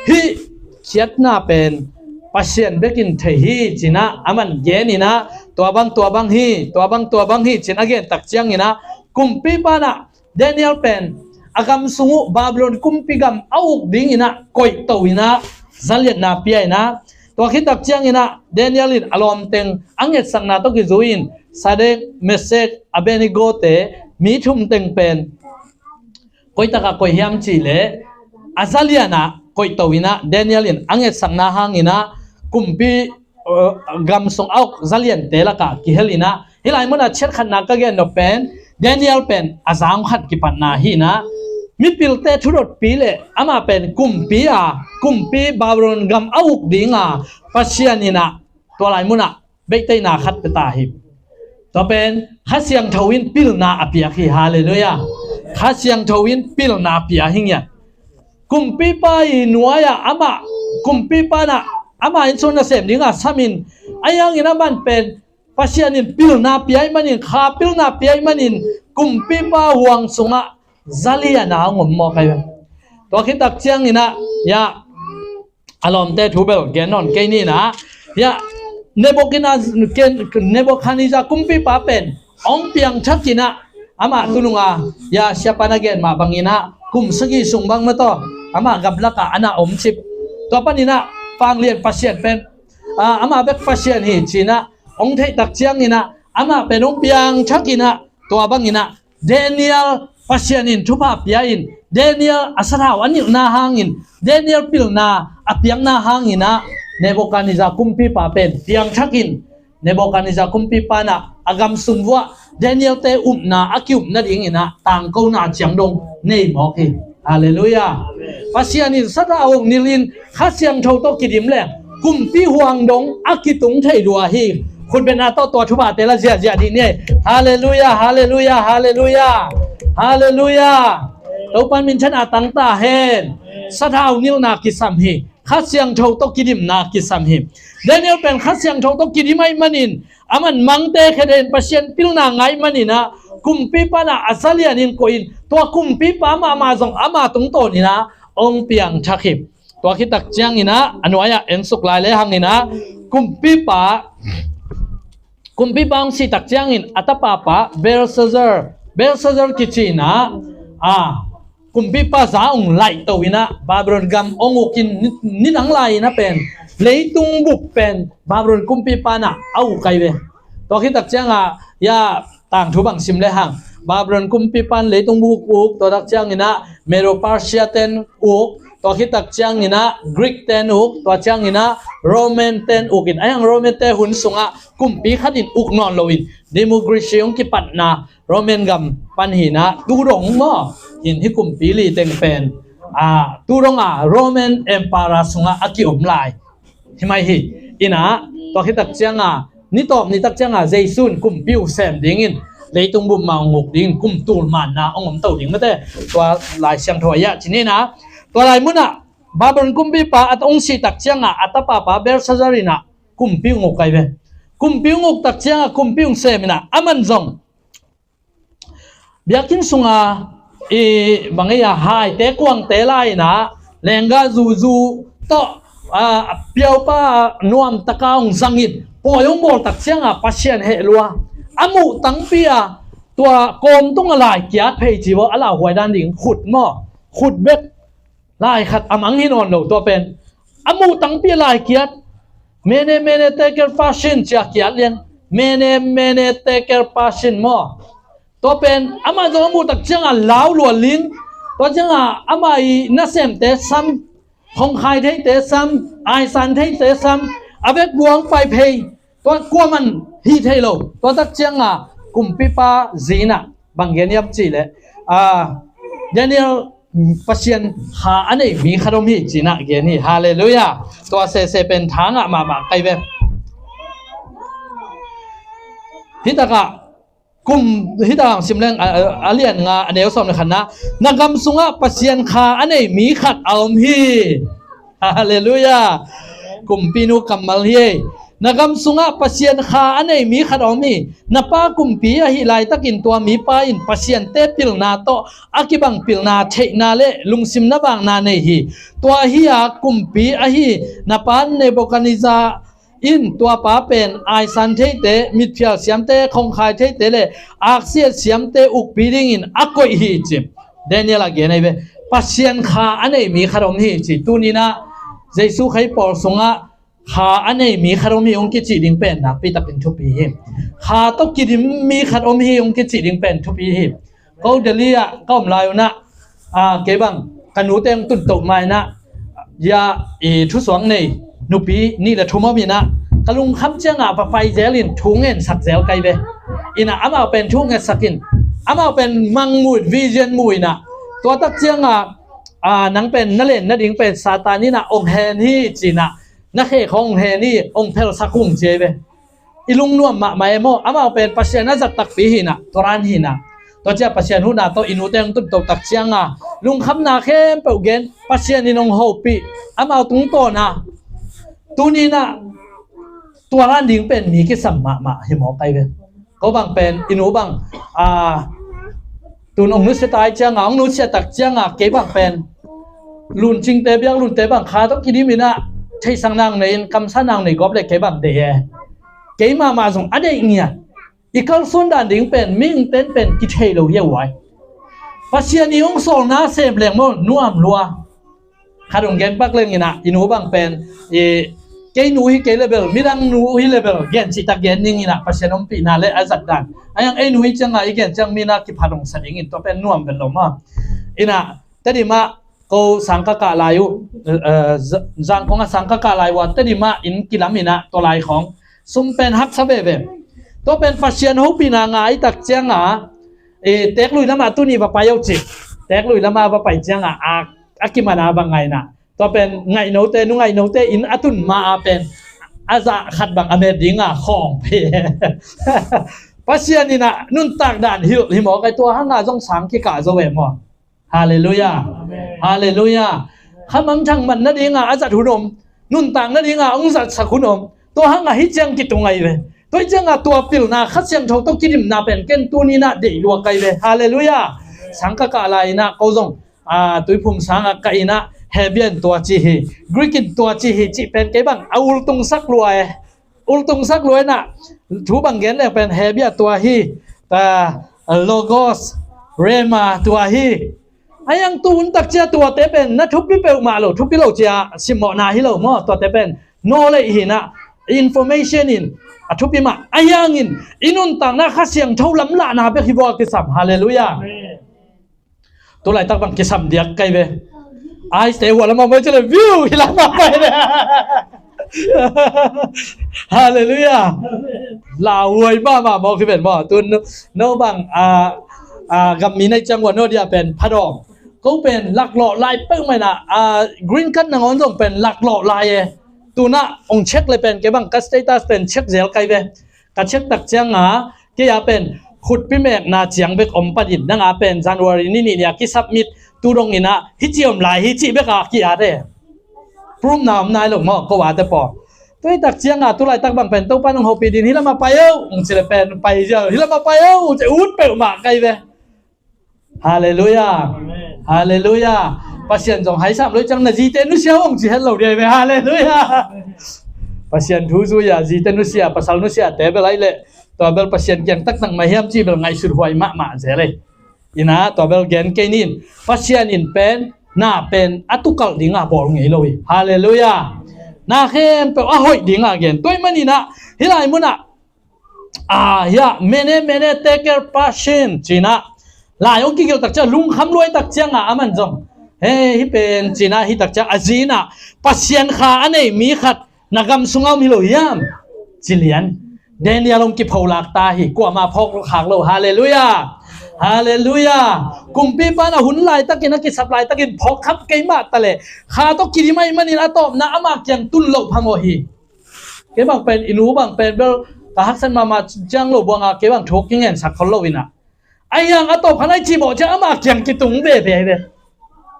hih khiatna pen Pasian bekin thei hi ci inah aman gen inah, tua bang tua bang hi, tua bang tua bang hi ci in a gen tak cianginah kumpipa inah Daniel pen a gam sung uh Babylon kumpi gam a uk dinginah koihto inah zaliatna pia inah, tua khit tak cianginah Daniel in a lawmteng a ngetsakna tawh kizui in Sadek, Mesek, Abednego-te mi thum teng pen koitakah koih hiam cihleh a zalianah koihto inah Daniel in a ngetsakna hanginah kumpi, uh, gam sung a uk zaliante lakah kihel inah, hih lai munah chiat khatna ka gen nop pen Daniel pen a zang khat kipatna hi inah, mipilte thudotpi le amah pen kumpi a, kumpi Babylon gam a uk dinga Pasian inah tua lai munah beihtheihna khat pia ta hi. Tua pen Kha Siangtho in pilna a piak hi. Halleluiah. Kha Siangtho in pilna a pia hi ngiat. Kumpipa i nuai-ah amah, kumpipa inah amah inn sung nasem dinga sam in, ahi hangin aman pen Pasian in pilna pia ahih manin, kha pilna pia ahih manin kumpipa huang sungah zaliana hong om mawk ahi ve. Tua khit tak cianginah, ya, a lawmte thu bel gen nawn kei ni inah, ya, Nebuchadnezzar, Nebuchadnezzar kumpipa pen hong piangthak inah, amah tununga, ya, siapa na gen mah banginah kum sagih sung bang mataw amah gamlakah a na om cip. Tua paninah Vanglian Pasian pen, a, amah bek Pasian hi ci inah hong theih tak cianginah amah pen hong piangthak inah, tua banginah Daniel Pasian in thupha pia in, Daniel a sathau a nilhna hangin, Daniel pilna a piakna hanginah Nebuchadnezzar kumpipa pen piangthak in, Nebuchadnezzar kumpipa inah a gam sung vuah Daniel-te upna a ki-up nadinginah tangkona ciang dong nei mawk hi. Halleluiah. Pasian in sathau hong nilh in Kha Siangtho tawh kidim leng kumpi huang dong a kitung thei lua hi. Khutbetna tawh tua thuphate la ziahziah dih ni. Halleluiah, halleluiah, halleluiah, halleluiah. Topa minthanna tang ta hen. Sathau nilhna kisam hi. Kha Siangtho tawh kidimna kisam hi. Daniel pen Kha Siangtho tawh kidim ahih manin aman mangte khedehin Pasian pilna ngah ahih maninah kumpipa inah a zalianin koih in, tua kumpipa mahmah zong ama tungtawninah hong piangthak hi. Tua khit tak cianginah a nuai-ah ensuk lai le hanginah kumpipa, kumpipa hong sih tak ciangin a tapapa Belshazzar, Belshazzar kici inah, a, kumpipa za hong laihto inah Babylon gam hong uk in, ni, nidang lai inah pen leitung bup pen Babylon kumpipa inah a uk ahi ve. Tua khit tak cianga, ya, tangthu bang sim le hang, Babylon kumpipa in leitung bup uk, tua tak cianginah Medo-Persia-te in uk, tua khit tak cianginah Greek-te in uk, tua cianginah Roman-te in uk in, ahi hang Roman-te hun sungah kumpi khat in uk nawn loin democracy hong kipatna Roman gam pan hinah tu dong maw, hin hih kumpi li teng pen a, tu dong a Roman Emperor sungah a kiom lai hi mai hi. Ina, tua khit tak cianga, ni tawp ni tak cianga Jesu in kumpi uh sem dingin, leitung bup mah hong uk dingin kum tul manna hong om to ding mate. Tua Lai Siangtho ah ci ni ina, tua lai munah Babylon kumpipa a hong sih tak cianga a tapapa Belshazzar ina kumpi hong uk ai ve. Kumpi hong uk tak cianga kumpi hong sem ina, aman zong biakinn sunga i bang ei a haite kuangte lai ina, lengga zuzu tawh, a, piaupa nuamtaka hong zangin pawi hong bawl tak cianga Pasian heh lua. A muh tangpi a tua kawm tunga lai kiat phei ci baw, a lauhuai dan ding khut maw, khut bek lai khat a mang hi nawn lo tua pen. A muh tangpi a lai kiat. Mene, mene, tekel, parsin cia kiat lian. Mene, mene, tekel, parsin maw. Tua pen amah zong a muh tak cianga lau lual ling. Tua cianga amah i nasemte sam, hong khai theite sam, aisan theite sam, a vek buang pai phei. Tua kuaman hi thei lo. Tua tak cianga kumpipa zi ina bang gen hiam cih leh, a, Daniel, Pasian kha a nei mi khat om hi ci ina gen hi. Halleluiah. Tua sese pen tha ngah mahmah kai ve. Hitakah kum, hitakah sim leng, a, a, a lian nga a neu sawm le khatna, na gam sungah Pasian kha a nei mi khat a om hi. Halleluiah. Kumpinu kammal hi. Na gam sungah Pasian kha a nei mi khat a om hi. Na pa kumpi ahi laitakin tua mipa in pasiante pilna tawh a kibang pilna theihna le lungsim na vakna nei hi. Tua hi a kumpi ahi na pa Nebuchadnezzar in tua pa pen aisan theite, mitphial siamte, khongkhai theite le aksiat siamte ukpi dingin a koih hi ci. Daniel a gen ahi ve. Pasian kha a nei mi khat om hi ci. Tuni ina Jesu khai pawl sungah kha a nei mi khat om hi hong kicih ding pen nakpi takin thupi hi. Kha tawh kidim mi khat om hi hong kicih ding pen thupi hi. Ko Delhi ah ka om lai unah, a, kei bang ka nute hong tuntoh ma inah, ya, i thusuak nei nupi nih le thum om inah, ka lungkham ciangah va pai zel in thu ngensak zel kai ve. Inah amau pen thu ngetsak in, amau pen mang mu in, vision mu inah, tua tak ciangah, a, nang pen na len nading pen Satan inah ong hen hi ci inah, na khe khong ong hen hi, ong phelsak ung ci ei ve. I lungnuam mahmah e maw, amau pen Pasian a zat takpi hinah, tua ran hinah. Tua cia Pasian huhna tawh i nute hong tunto tak cianga lungkhamna khempeuh gen, Pasian in hong hopih, amau tungtawna. Tuni inah tua ran ding pen mi kisam mahmah hi mawk ai ve. Ko bang pen i nu bang, a, tun hong nusia tai cianga, hong nusia tak cianga kei bang pen luncingte, biaklunte bang kha tawh kidim inah, theihsakna hong nei in, kamsakna hong nei gawp le kei bang deih e. Kei mahmah zong a deih ngiat. I kalsuan dan ding pen mihingten pen kithei lo hi a uai. Pasian i hong sawlna sem leng maw nuam lua. Khat hong gen pak leng inah, i nu bang pen, i, kei nu hi kei le bel, midang nu hi le bel gen cihtak gen ning inah, Pasian ompihna le a zat dan. A yang ei nu hi ciangah i gen ciang mi inah kiphat hong sa ding in, tua pen nuam bel lo maw. Inah Tedim ah ko sang ka kah lai uh, eh, eh, za-, Zangkong ah sang ka kah lai uh a, Tedim ah inn kilam inah tua lai khawng sum pen haksa veve. Tua pen Pasian hopihna ngai tak cianga, eh, Teeklui lamah tuni va pai uh ci. Teeklui lamah va pai cianga a, a kimana va ngaina. Tua pen ngaihnote, nu ngaihnote inn a tun ma a pen a zah khat bang a met dinga khawng phei. Pasian inah nuntak dan hilh hi mawk ai, tua hanga zong sang kikah zo e maw. Halleluiah. Amen. Halleluiah. Khamangthang man nadinga a zat hun om, nuntak nadinga hong zatsak hun om. Tua hanga hi ciang kitung ai ve. Tua hi cianga tua pilna Kha Siangtho tawh kidimna pen ken tuni inah deih lua kai ve. Halleluiah. Sang ka kah lai inah ko zong, a, tuiphum sanga ka inah Hebrew in tua ci hi, Greek in tua ci hi cih pen kei bang a ultungsak lua e. Ultungsak lua inah, thu bang gen leng pen Hebrew tua hi, ta, Logos, Rhema tua hi. A yang tu hun tak cia tuate pen na thupi peuhmah lo, thupi lo cia simmawhna hi lo maw, tuate pen knowledge hinah, information in a thupi mah. A yangin i nuntakna Kha Siangtho lamlahna bek hi vua kisam. Halleluiah. Amen. Tu laitak bang kisam diak kai ve. Ai, stay hua lamah mai cile view hi lamah pai le. Halleluiah. Lauhuai mahmah mawk hi ven maw. Tun no bang, a, a, gam mi nai ciang hua no dia pen phadawm. Ko pen laklawh lai peuhmah inah, a, green card nangawn zong pen laklawh lai e. Tunah ong check le pen kei bang ka status pen check zel kai ve. Ka check tak cianga kei a pen khutpi mekna ciang bek om panin nang a pen January ni nih nia kisubmit tu dong inah hih ci om lai hi cih bek a ki-at e. Proof na om nai lo maw ko a te paw. Tua hi tak cianga tu laitak bang pen Topa nong hopih din hi lamah pai o ong ci le pen pai ziau hi lamah pai o ong ci ut peuhmah kai ve. Halleluiah. Halleluiah. Pasian zong haisam loi ciang na zite nusia ong ci het lo dia ve. Halleluiah. Pasian thu zui a zite nusia pasal nusia te bel ai leh tua bel Pasian kiang taktak mah hiam ci bel ngaihsut huai mahmah zel ei. Inah tua bel gen kei nin Pasian in pen na pen a tukalh dinga bawl ngei lo hi. Halleluiah. Na khempeuh a hoih dinga gen tua hi maninah hih lai munah a, hiah mene mene tekel Pasian cinah lai ong kigelh tak ciang lungkham luai tak cianga aman zong he hih pen cinah hih tak ciang a zinah Pasian kha a nei mi khat na gam sungah om hi lo hiam? Ci lian. Daniel ong kipholak ta hi kuamah phawk khak lo. Halleluiah. Halleluiah. Kumpipa na hun laitakin a kisap laitakin phawk khap kei mah ta leh kha tawh kidim ahih manin a tawpna amah kiang tun loh phamawh hi. Kei bang pen i nu bang pen bel ka haksat mahmah ciang lo buanga kei bang thuk kingensak khol lo inah. Ahi hang a tawp khan ai cibawh ciang amah kiang kitung veve hi ve.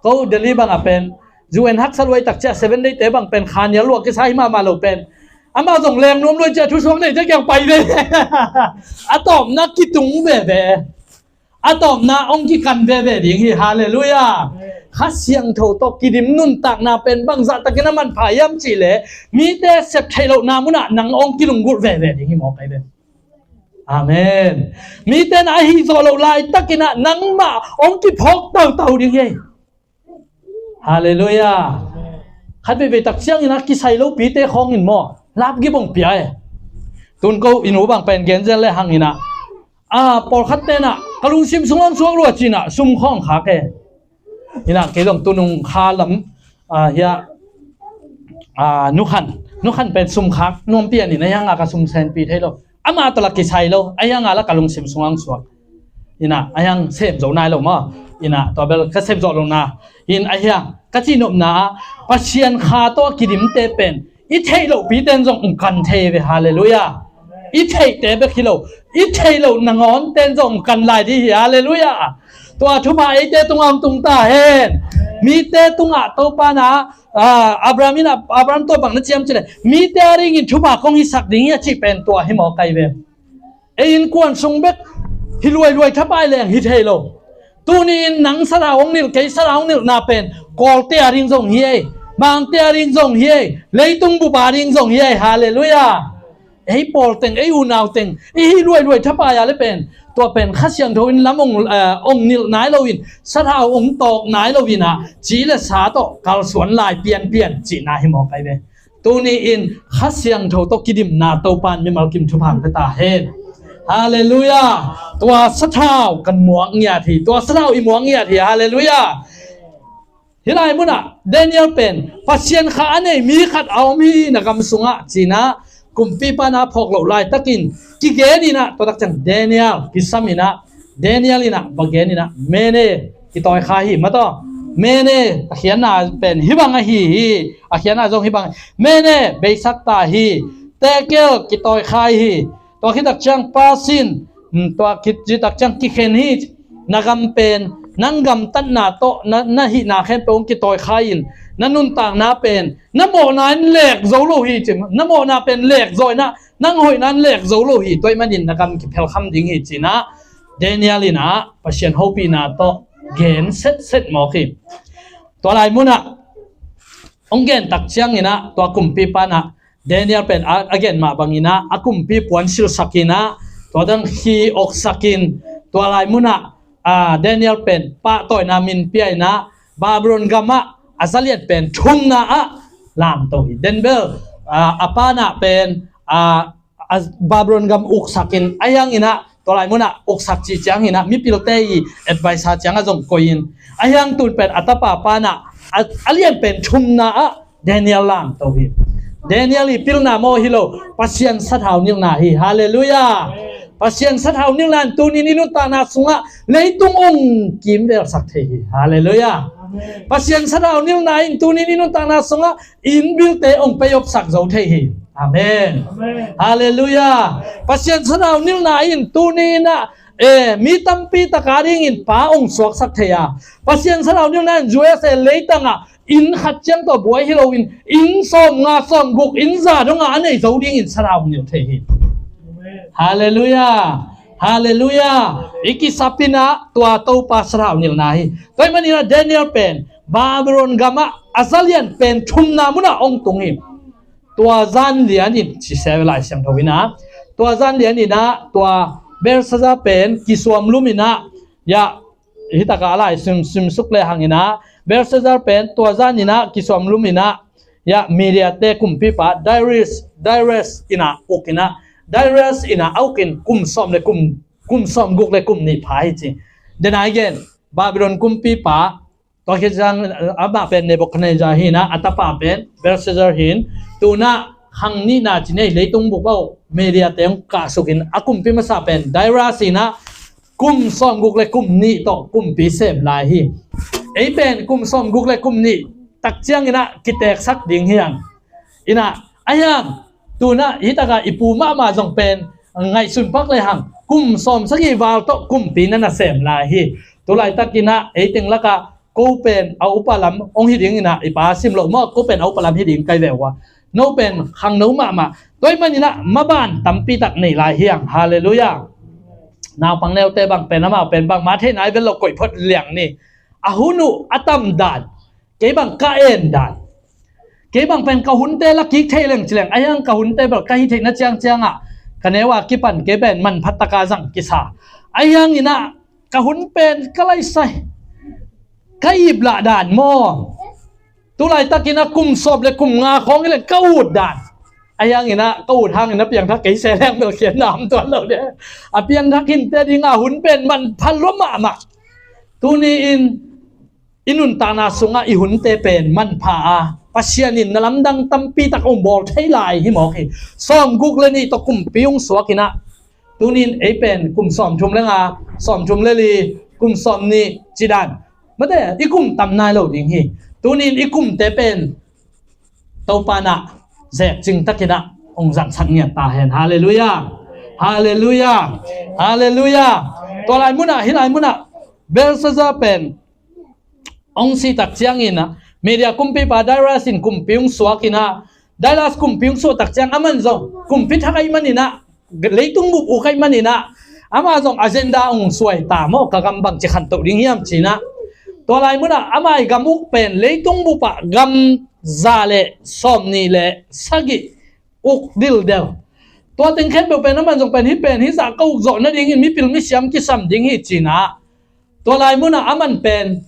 Ko Delhi bangah pen U N haksa luai tak ciah seven day te bang pen khania luak kisa hi mahmah lo pen amah zong leng nuam luai ciah thusuak nei ciah kiang pai veve. A tawpna kitung veve. A tawpna ong kikan veve ding hi. Halleluiah. Kha Siangtho tawh kidim nuntakna pen bangzah takin a manpha hiam cihleh mite sep theih lohna munah nang ong kilunggulh veve ding hi mawk ai ve. Amen. Mite na ahi zawh loh laitakinah nangmah ong kiphawk tautau ding hi. Halleluiah. Khat veivei tak ciangin a kisai lopite khawngin maw lapgip ong pia e. Tun ko i nu bang pen genzel le hanginah a pawlkhat tenah ka lungsim sung ong suak lua cinah sum khawng khak e. Inah kei zong tunung kha lam a hiah a nukhan nukhan pen sum khak nuam pian in a hianga ka sum senpi thei lo. Amah tawh la kisai lo a hianga la ka lungsim sung ong suak. Inah a hiang sem zo nai lo maw? Inah tua bel ka sem zawh lo na in a hiang ka cihnopna ah Pasian kha tawh a kidimte pen i theih lohpite in zong ong kan thei ve. Halleluiah. I theihte bek hi lo i theih loh nangawnte in zong ong kan lai dih hi. Halleluiah. Tua thupha eite tungah ong tung ta hen. Mite tungah Topa na a, Abraham in a, Abraham tawh bang na ciam cileh mite a dingin thupha kong hisak ding hi a cih pen tua hi mawk ai ve. Ei innkuan sung bek hi luailuai thapai leng hi thei lo. Tuni in nang sathau ong nilh kei sathau ong nilhna pen kawlte a ding zong hi ei. Mangte a ding zong hi ei. Leitung bup a ding zong hi ei. Halleluiah. Ei pawl teng ei unau teng i hi luailuai thapai a le pen tua pen Kha Siangtho in lam ong, eh, ong nilh nai loin sathau ong tawk nai loinah ci le sa tawh kalsuan lai pianpian cihna hi mawk ai ve. Tuni in Kha Siangtho tawh kidimna Topa in mimal kim thupha ong pia ta hen. Halleluiah. Tua sathau kan muak ngiat hi. Tua sathau i muak ngiat hi. Halleluiah. Hih lai munah Daniel pen Pasian kha a nei mi khat a om hi na gam sungah cinah kumpipa na phawk loh laitakin kigen inah tua tak ciang Daniel kisam inah Daniel inah va gen inah mene kitawi kha hi mataw. Mene a khiatna pen hih bang ahi hi. A khiatna zong hih bang mene beisak ta hi. Tekel kitawi kha hi. Tua khit tak ciang Parsin, mm, tua khit ci tak ciang kikhen hi. Na gam pen nang gam tatna tawh na, na hihna khempeuh ong kitawi kha in na nuntakna pen na mawhna in lek zo lo hi ci. Na mawhna pen lek zaw inah nang hoihna in lek zo lo hi. Tua ahih manin na gam kiphel kham ding hi cinah Daniel inah Pasian hopihna tawh gen setset mawk hi. Tua lai munah ong gen tak cianginah tua kumpipa nah Daniel pen a, a gen mah banginah a kumpi puan silsakinah tua dan khi oksakin tua lai munah, a, Daniel pen pahtawina min pia inah Babylon gamah a zalian pen thumna ah lamto hi. Denbel, a, a pa nah pen, a, a Babylon gam uksakin a hianginah tua lai munah uksak cih cianginah mipilte i adviser ciangah zong koihin a hiang tun pen a tapa pa nah a, a lian pen thumna ah Daniel lamto hi. Daniel i pilna maw hi lo, Pasian sathau nilhna hi. Halleluiah. Pasian sathau nilhna in tunin i nuntakna sungah leitung ong kimvelsak thei hi. Halleluiah. Pasian sathau nilhna in tunin i nuntakna sungah innbilte ong pei opsak zo thei hi. Amen. Halleluiah. Pasian sathau nilhna in tuninah eh, mi tampi taka dingin pa ong suaksak thei a, Pasian sathau nilhna in U S A leitangah inn khat ciang tawh buai hi loin inn sawm nga sawm guk inn za dongah a nei zo dingin sathau nilh thei hi. Halleluiah. Halleluiah. I kisapinah tua Topa sathau nilhna hi. Tua ih maninah Daniel pen Babylon gamah a zalian pen thumna munah ong tung hi. Tua zan lianin ci se Lai Siangtho inah, tua zan lianinah tua Belshazzar pen kisuam luminah, ya, hitaka a lai sim, simsuk le hanginah Belshazzar pen tua zaninah kisuam luminah, ya, Mediate kumpipa Darius, Darius inah ukinah, Darius inah a ukin kum sawm le kum, kum sawm guk le kum nih pha hi ci. Dena i gen Babylon kumpipa tua khit ciang amah pen Nebuchadnezzar hinah, a tapa pen Belshazzar hin, tunah khang nihna ci nei leitung bup a uh Mediate hong kahsukin a kumpi masa pen Darius hinah kum sawm guk le kum nih tawh kumpi sem lai hi. Ei pen kum sawm guk le kum nih tak cianginah kiteksak ding hiang. Inah, a hiang, tunah hitaka i pu mahmah zong pen ngaihsun pak le hang kum sawm sagih val tawh kumpi na na sem lai hi. Tulaitakinah ei teng lakah ko pen a upa lam hong hi dinginah i pa sim loh maw, ko pen a upa lam hi ding kai ve uh a, no pen khangno mahmah. Tua ih maninah maban tampi tak nei lai hiang. Halleluiah. Naupang neute bang pen amau pen bangmah theih nai vel lo koih phot liang ni. A hun uh a tam dan, kei bang ka en dan, kei bang pen ka hunte la kik thei leng ci leng, a hiang ka hunte bel ka hi theihna ciangciangah ka neu a kipan kei pen manphat taka zang kisa. A hianginah ka hun pen ka laisai, ka iplah dan maw, tulaitakinah kum sawm le kum nga khawng hi leng ka ut dan. A hianginah ka ut hangin a piangthak kei se leng bel khiatna om tuan lo de. A piangthak hinte dinga hun pen manpha lua mahmah. Tuni-in i nuntakna sungah i hunte pen manpha a, Pasian in na lamdang tampi tak hong bawl thei lai hi mawk hi. Sawm guk le nih tawh kumpi hong suakinah, tunin ei pen kum sawm thum le nga, sawm thum le li, kum sawm nih ci dan, mate, i kum tam nai lo ding hi. Tunin i kumte pen Topa nah zekcing takinah hong zangsak ngiat ta hen. Halleluiah. Halleluiah. Halleluiah. Tua lai munah, hih lai munah Belshazzar pen hong sih tak cianginah Media kumpipa Darius in kumpi hong suakinah, Darius kumpi hong suah tak ciang aman zong kumpi thak ahih maninah, leitung bup uk ahih maninah, amah zong agenda hong suai ta maw, ka gam bangci khantoh ding hiam cinah. Tua lai munah amah i gam uk pen leitung bupah gam za le sawm nih le sagih uk dildel. Tua teng khempeuh pen aman zong pen hih pen hih zah ka uk zawh nadingin mipil misiam kisam ding hi cinah. Tua lai munah aman pen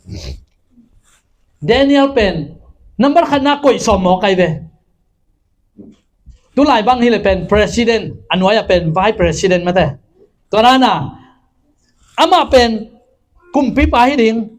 Daniel pen nambar khatna koih sawm mawk ai ve. Tulai bang hileh pen president, a nuai-ah pen vice president mate. Tua dana amah pen kumpipa hi ding.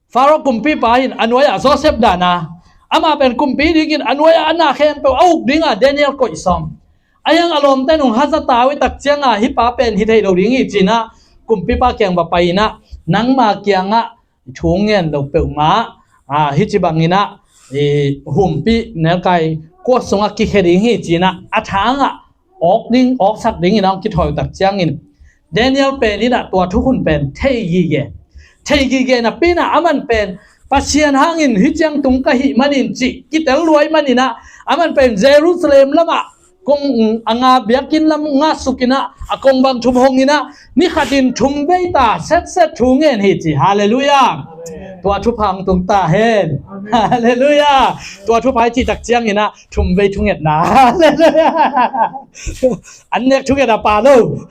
Pharaoh kumpipa hin a nuai-ah Joseph dana amah pen kumpi dingin a nuai-ah a na khempeuh a uk dinga Daniel koih sawm. A hiang a lawmte nung hazata uh i tak cianga hih pa pen hi thei lo ding hi cinah kumpipa kiang va pai inah nangma kiangah thu ngen lo peuhmah, a, hih ci banginah i humpi nelkai kuat sungah kikhia ding hi cinah a thangah awk ding, awksak dingin a hong kithawi uh tak ciangin Daniel pen inah tua thukhun pen thei gige. Thei gige napi inah aman pen Pasian hangin hih ciang tung ka hih manin cih kitel luai maninah aman pen Jerusalem lamah kong a nga biakinn lam ngah sukinah a kong bang thum honginah ni khatin thum vei ta setset thu ngen hi ci. Halleluiah. Tua thupha hong tung ta hen. Halleluiah. Tua thupha i cih tak cianginah thum vei thungetna. Halleluiah. An nek thunget a pa lo.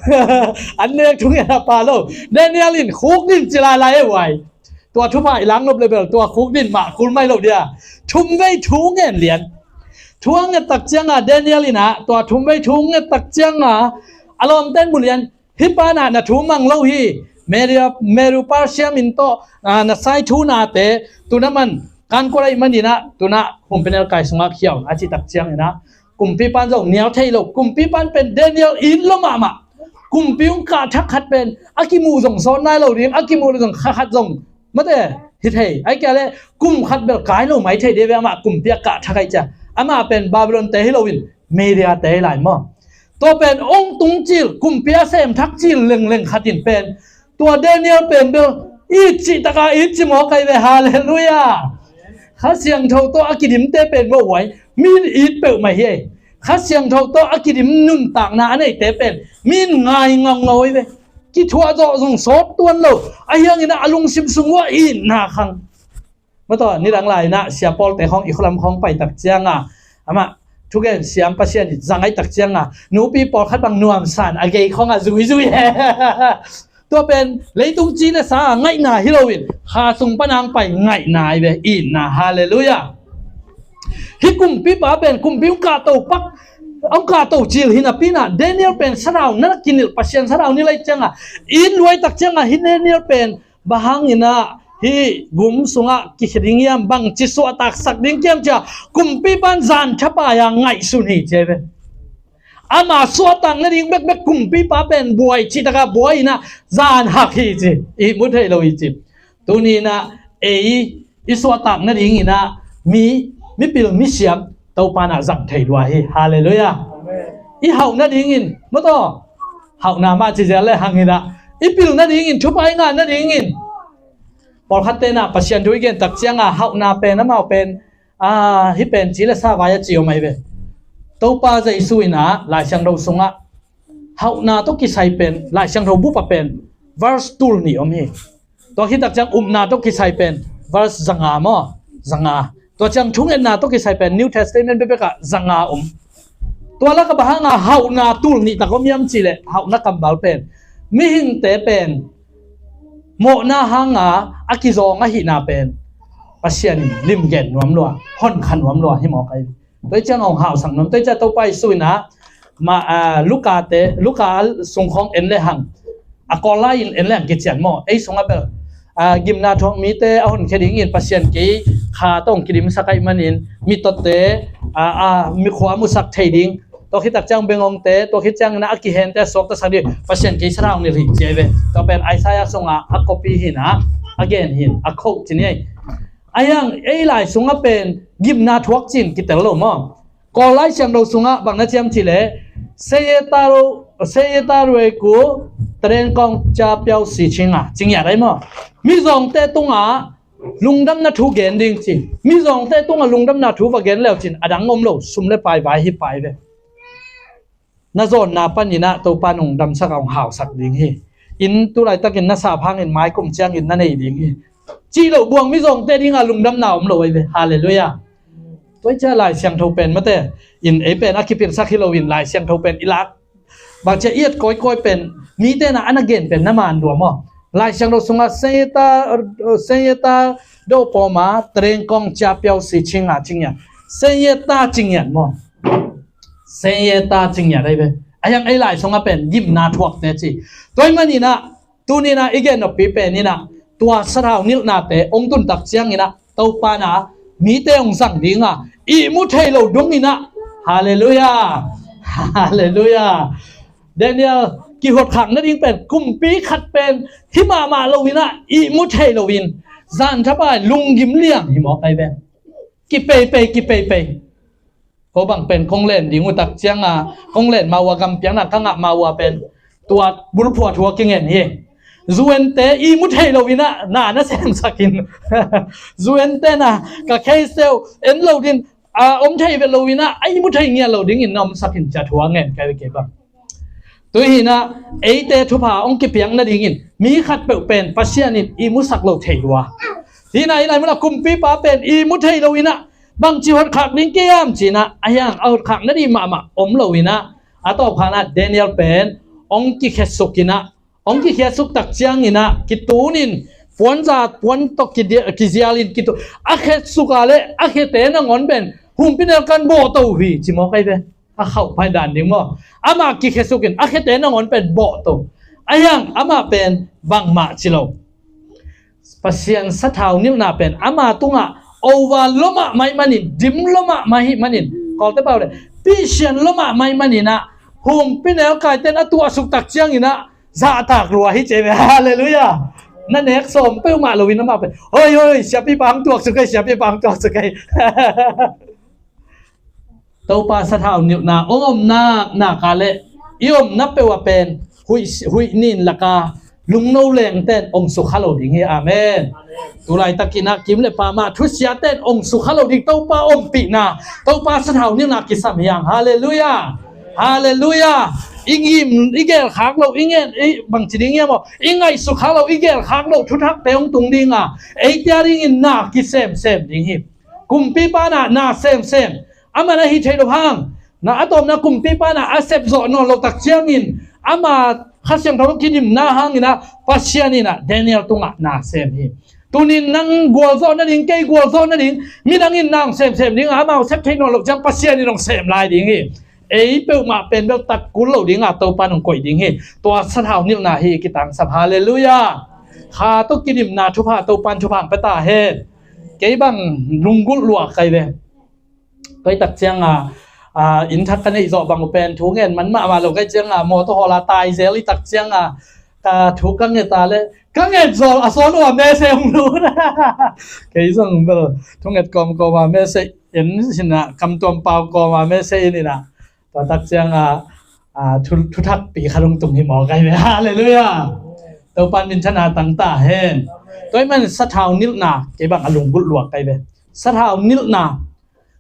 An nek thunget a pa lo. Daniel in khuk din ci lailai e uai. Tua thupha i lang nop le bel tua khuk din mah kul mai lo dia. Thum vei thu ngen lian. Thu a nget tak cianga Daniel inah tua thum vei thu nget tak cianga a lawmten mu lian. Hih pa nah na thu mang lo hi. Media, Medu Persia min tawh, a, na sai thu nate tuna man kan kua lai maninah tuna humpinel kai sungah khiau a cih tak cianginah kumpipan zong nial thei lo. Kumpipan pen Daniel it lo mahmah. Kumpi hong kah thak khat pen a kimuh zong sawt nai lo ding, a kimuh lo zong kha khat zong mate hi thei. Ai kia le kum khat bel kai lo mai thei dih ve, amah kumpi a kah thak ai cia. Amah pen Babylon te hi loin Media te hi lai maw? Tua pen ong tung cil, kumpi a sem thak cil lengleng khat in pen tua Daniel pen bel it cih taka it ci maw kai ve. Halleluiah. Kha Siangtho tawh a kidimte pen maw uai, min it peuhmah hi ei. Kha Siangtho tawh a kidim nuntakna a neite pen min ngai ngaungau hi ve. Kithuah zawh zong sawt tuan lo. Ahi hangin a lungsim sung uah itna khang. Mataw, nidang lai-in ah sia Paul te khawng i khualam khawng pai tak cianga amah thugen siam Pasian i zang ai tak cianga nupi pawlkhat bang nuamsan a gei khawng a zuizui he. Tua pen leitung ci le sa ngaihna hi loin kha sung pan ang pai ngaihna ai ve, itna. Halleluiah. Hi kumpipa pen kumpi hong kahto pak, hong kahto cil hi napi-in ah Daniel pen sathau na kinilh, Pasian sathau nilh ai cianga it luai tak cianga hi Daniel pen bang hangin ah hih gum sungah kikhia ding hiam, bangci suahtaksak ding kiam cia kumpi pan zan thapai-a ngaihsun hi cia ve. Ama suahtak nading bekbek kumpipa pen buai cih taka buai-in ah zan hak hi ci, ihmu thei lo hi ci. Tuni-in ah ei i suahtak nadingin ah mi, mipil misiam Topa in ah zang thei lua hi. Halleluiah. I hauh nadingin mataw, hauhna mah ci zel le hangin ah i pil nadingin, thupha i ngah nadingin pawlkhatte in ah Pasian thu i gen tak cianga hauhna pen amau pen hih pen ci le sa vai a ci om ahi ve. Topa Jesu in ah Lai Siangtho sungah hauhna tawh kisai pen Lai Siangtho bup ah pen verse tul nih om hi. Tua khit tak ciang upna tawh kisai pen verse zanga maw, zanga. Tua ciang thungetna tawh kisai pen New Testament bekbek ah zanga om. Tua lakah bang hanga hauhna tul nih tak om hiam cih leh hauhna kammal pen mihingte pen mawhna hanga a kizawng ahihna pen Pasian in limgen nuam lua, honkha nuam lua hi mawk ahi. Tua hi ciang hong hausak nuam, tua hi ciang Topa Jesu in ah Luka te, Luka sung khawng en le hang, a Kawl lai-in en le hang kician maw, ei sungah bel gimna thuak mite a honkhia dingin Pasian kei kha tawh hong kidimsak ahih manin mitawte mikhua musak thei ding, tua khit tak ciang bengongte, tua khit ciangin ah a kihente a suaktasak ding Pasian kei sathau nilh hi ci ahi ve. Tua pen Isaiah sungah a copy hi-in ah a gen hi-in a quote ci ni ahi. Ahi hang ei lai sungah pen gimna thuak ci-in kitel lo maw? Kawl Lai Siangtho sungah bang na ci hiam cih leh ဆင်းရဲသားတို့ကို သတင်းကောင်း ကြားပြောစေခြင်းငှာ ci ngiat ahi maw? Mizawngte tungah lungdamna thu gen ding ci. Mizawngte tungah lungdamna thu va gen le uh cin a dang om lo, sum le pai vai hi pai ve. Na zawnna panin ah Topa nong damsak a hong hausak ding hi. Inn tu laitakin na sap hangin mai kum ciangin na nei ding hi, cih loh buang mizawngte dingah lungdamna om lo ahi ve. Halleluiah. Tua hi ciang Lai Siangtho pen mate in ei pen a kipilsak hi loin Lai Siangtho pen i lak bang cia i et kawikawi pen mite in ah a na gen pen na man lua maw? Lai Siangtho sungah ဆင်းရဲသားတို့အပေါ်မှာ သတင်းကောင်း ကြားပြောစေခြင်းငှာ ci ngiat. ဆင်းရဲသား ci ngiat maw? ဆင်းရဲသား ci ngiat ahi ve. Ahi hang ei lai sungah pen gimna thuakte ci. Tua ahih manin ah tuni-in ah i gen noppi pen in ah tua sathau nilhnate hong tun tak ciangin ah Topa in ah mite hong zang dingah ihmu thei lo dongin ah. Halleluiah. Halleluiah. Daniel kihotkhak nading pen kumpi khat pen hi mahmah loin ah ihmu thei loin zan thapai lunggim liang hi mawk ahi ve. Kipeipei, kipeipei. Ko bang pen kong len ding uh tak cianga kong len ma uh a gampiangna ka ngah ma uh a pen tua bulphuah thu a kingen hi. Zuente ihmu thei loin ah na na semsakin zuente na ka kheiseu en lo din a om thei ve loin ah a ihmu thei ngiat lo dingin na omsakin cia thu a ngen kai ve kei bang. Tua hi-in ah eite thupha hong kipiak nadingin mi khat peuh pen Pasian in ihmusak lo thei lua. Hi-in ah i lai munah kumpipa pen ihmu thei loin ah bangci hotkhak ding kei hiam ci-in ah ahi hang a hotkhak nading mahmah om loin ah a tawpkhakna Daniel pen hong kikhiatsukin ah, hong kikhiatsuk tak ciangin ah kitunin puanza puan tawh kizialin kitu a khetsuk a le a khete nangawn pen humpinel kan bawhto uh hi ci mawk ahi ve. A khauh phai dan ding maw? Amah kikhiatsukin a khete nangawn pen bawhto. Ahi hang amah pen bangmah ci lo. Pasian sathau nilhna pen ama tungah over lomah mai manin, dim lomah mai hih manin, Kawlte pau le pisian lomah mai manin ah Pumpi nelkaite in a tuahsuk tak ciangin ah zahtak lua hi ci ve. Halleluiah. Na nek sawm peuhmah loin amah pen, "Hoi, hoi, siapipa hong tuaksuk ei, siapipa hong tuaksuk ei." Topa sathau nilhna hong om naknak a leh i omna peuh ah pen huih, huih nin laka lungno lengte in hong sukha lo ding hi. Amen. Tulaitakin ah kim le pam ah thusiate in hong sukha lo ding. Topa ompihna, Topa sathau nilhna kisam hi hang. Halleluiah. Halleluiah. I ngim, i gelkhak lo, i ngen, i bangci ding hiam aw, i ngaihsukha lo, i gelkhak lo thuthakte hong tung ding a, eite a dingin na kisemsem ding hi. Kumpipa in ah na semsem. Amah na hih theih loh hang, na a tawpna kumpipa in ah a sepzawh nawn loh tak ciangin ama Kha Siangtho tawh kidimna hangin ah Pasian in ah Daniel tungah na sem hi. Tunin nang gualzawh nading, kei gualzawh nading, midang in na hong semsem ding a, amau sep theih nawn loh ciang Pasian in hong sem lai ding hi. Ei peuhmah pen bel tat kul lo ding a, Topa in hong koih ding hi. Tua sathau nilhna hi kitangsap. Halleluiah. Kha tawh kidimna thupha, Topa in thupha hong pia ta hen. Kei bang lunggulh lua kai ve. Kei tak ciang a, a, inn thak ka neih zawh bang uh pen thu ngen man mahmah lo kai ciang a, mawtaw hawl a tai zel i tak ciang a, ka thu ka nget a leh, ka nget zawh a sawn uh a message hong lut. Kei zong bel thu nget kawmkawm a message en sin a, kamtuam pau kawm a message en in a, tua tak ciang a, a, thu, thuthakpi khat hong tung hi maw kai ve. Halleluiah. Topa in minthanna tang ta hen. Tua ahih manin sathau nilhna kei bang a lunggulh lua kai ve. Sathau nilhna.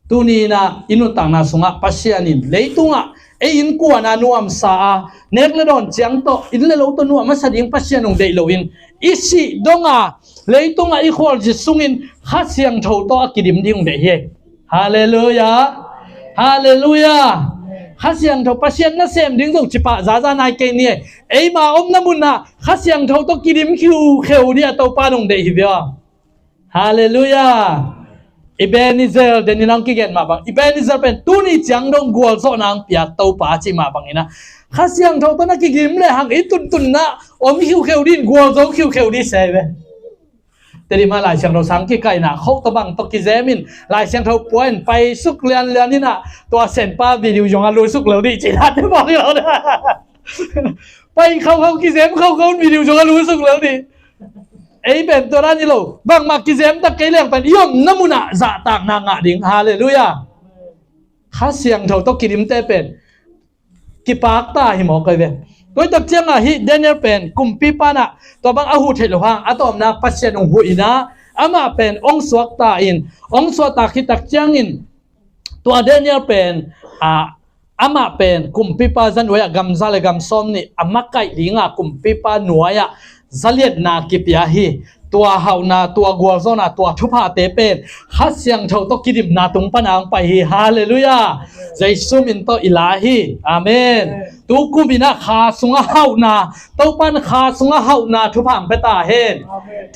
Tuni in ah i nuntakna sungah Pasian in leitungah ei innkuan a nuamsa a, nek le dawn ciang tawh, inn le lo tawh nuam a sa ding Pasian hong deih loin, i sih dong a leitungah i khualzin sungin Kha Siangtho tawh a kidim ding hong deih hi. Halleluiah. Halleluiah. Kha Siangtho, Pasian nasem ding zo cipah zaza nai kei ni. Eima omna munah Kha Siangtho tawh kidim khiukheu ding a Topa in hong deih hi ve aw. Halleluiah. Ebenezer, den in hong kigen mah bang, Ebenezer pen tuni ciang dong gualzawhna hong pia Topa a cih mah bangin ah, Kha Siangtho tawh na kidim lehang i tuntunna om khiukheu ding, gualzo khiukheu ding se ve. Tedim ah Lai Siangtho sang kikaihna khauh tawh bang tawh kizem in, Lai Siangtho pua in paisuk lianlian in ah, tua senpa video zong a luisuk lo ding cih nate bang hi lo. Pai khaukhau, kizem khaukhau in video zong a luisuk lo ding. Ei pen tua dan hi lo. Bangmah kizem tak kei leng pen i omna munah zahtakna ngah ding. Halleluiah. Kha Siangtho tawh kidimte pen kipak ta hi maw kai ve. Tua tak ciang a hih Daniel pen kumpipa in ah tua bang a huh theih loh hang a tawpna Pasian hong huh in ah, amah pen hong suakta in, hong suakta khit tak ciangin tua Daniel pen, a, amah pen kumpipa za nuai ah gam za le gam sawm nih a makaih ding a, kumpipa nuai ah za liatna kipia hi. Tua hauhna, tua gualzawhna, tua thuphate pen Kha Siangtho tawh kidimna tung pan a hong pai hi. Halleluiah. Jesu min tawh i la hi. Amen. Tu kum in ah Kha sungah hauhna, Topa in Kha sungah hauhna thupha hong pia ta hen.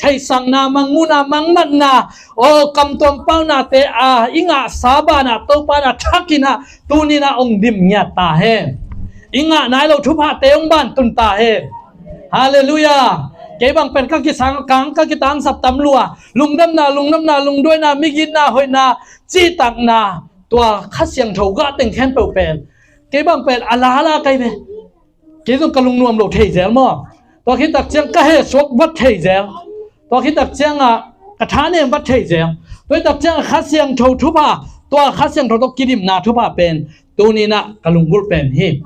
Theihsakna, mangmuhna, mangmatna, aw, kamtuam paunate a i ngahsa banah Topa in a thak in ah tuni in ah hong dim ngiat ta hen. I ngah nai lo thuphate hong bantun ta hen. Halleluiah. Kei bang pen ka kisang kang, ka kitangsap tam lua. Lungdamna, lungdamna, lungduaina, migitna, hoihna, cihtakna, tua Kha Siangtho gah teng khempeuh pen kei bang pen a lala kai ve. Kei zong ka lungnuam lo thei zel maw. Tua khit tak ciang ka hehsuak vat thei zel. Tua khit tak ciang a ka thanem vat thei zel. Tua khit tak ciang a Kha Siangtho thupha, tua Kha Siangtho tawh kidimna thupha pen tuni in ah ka lunggulh pen hi.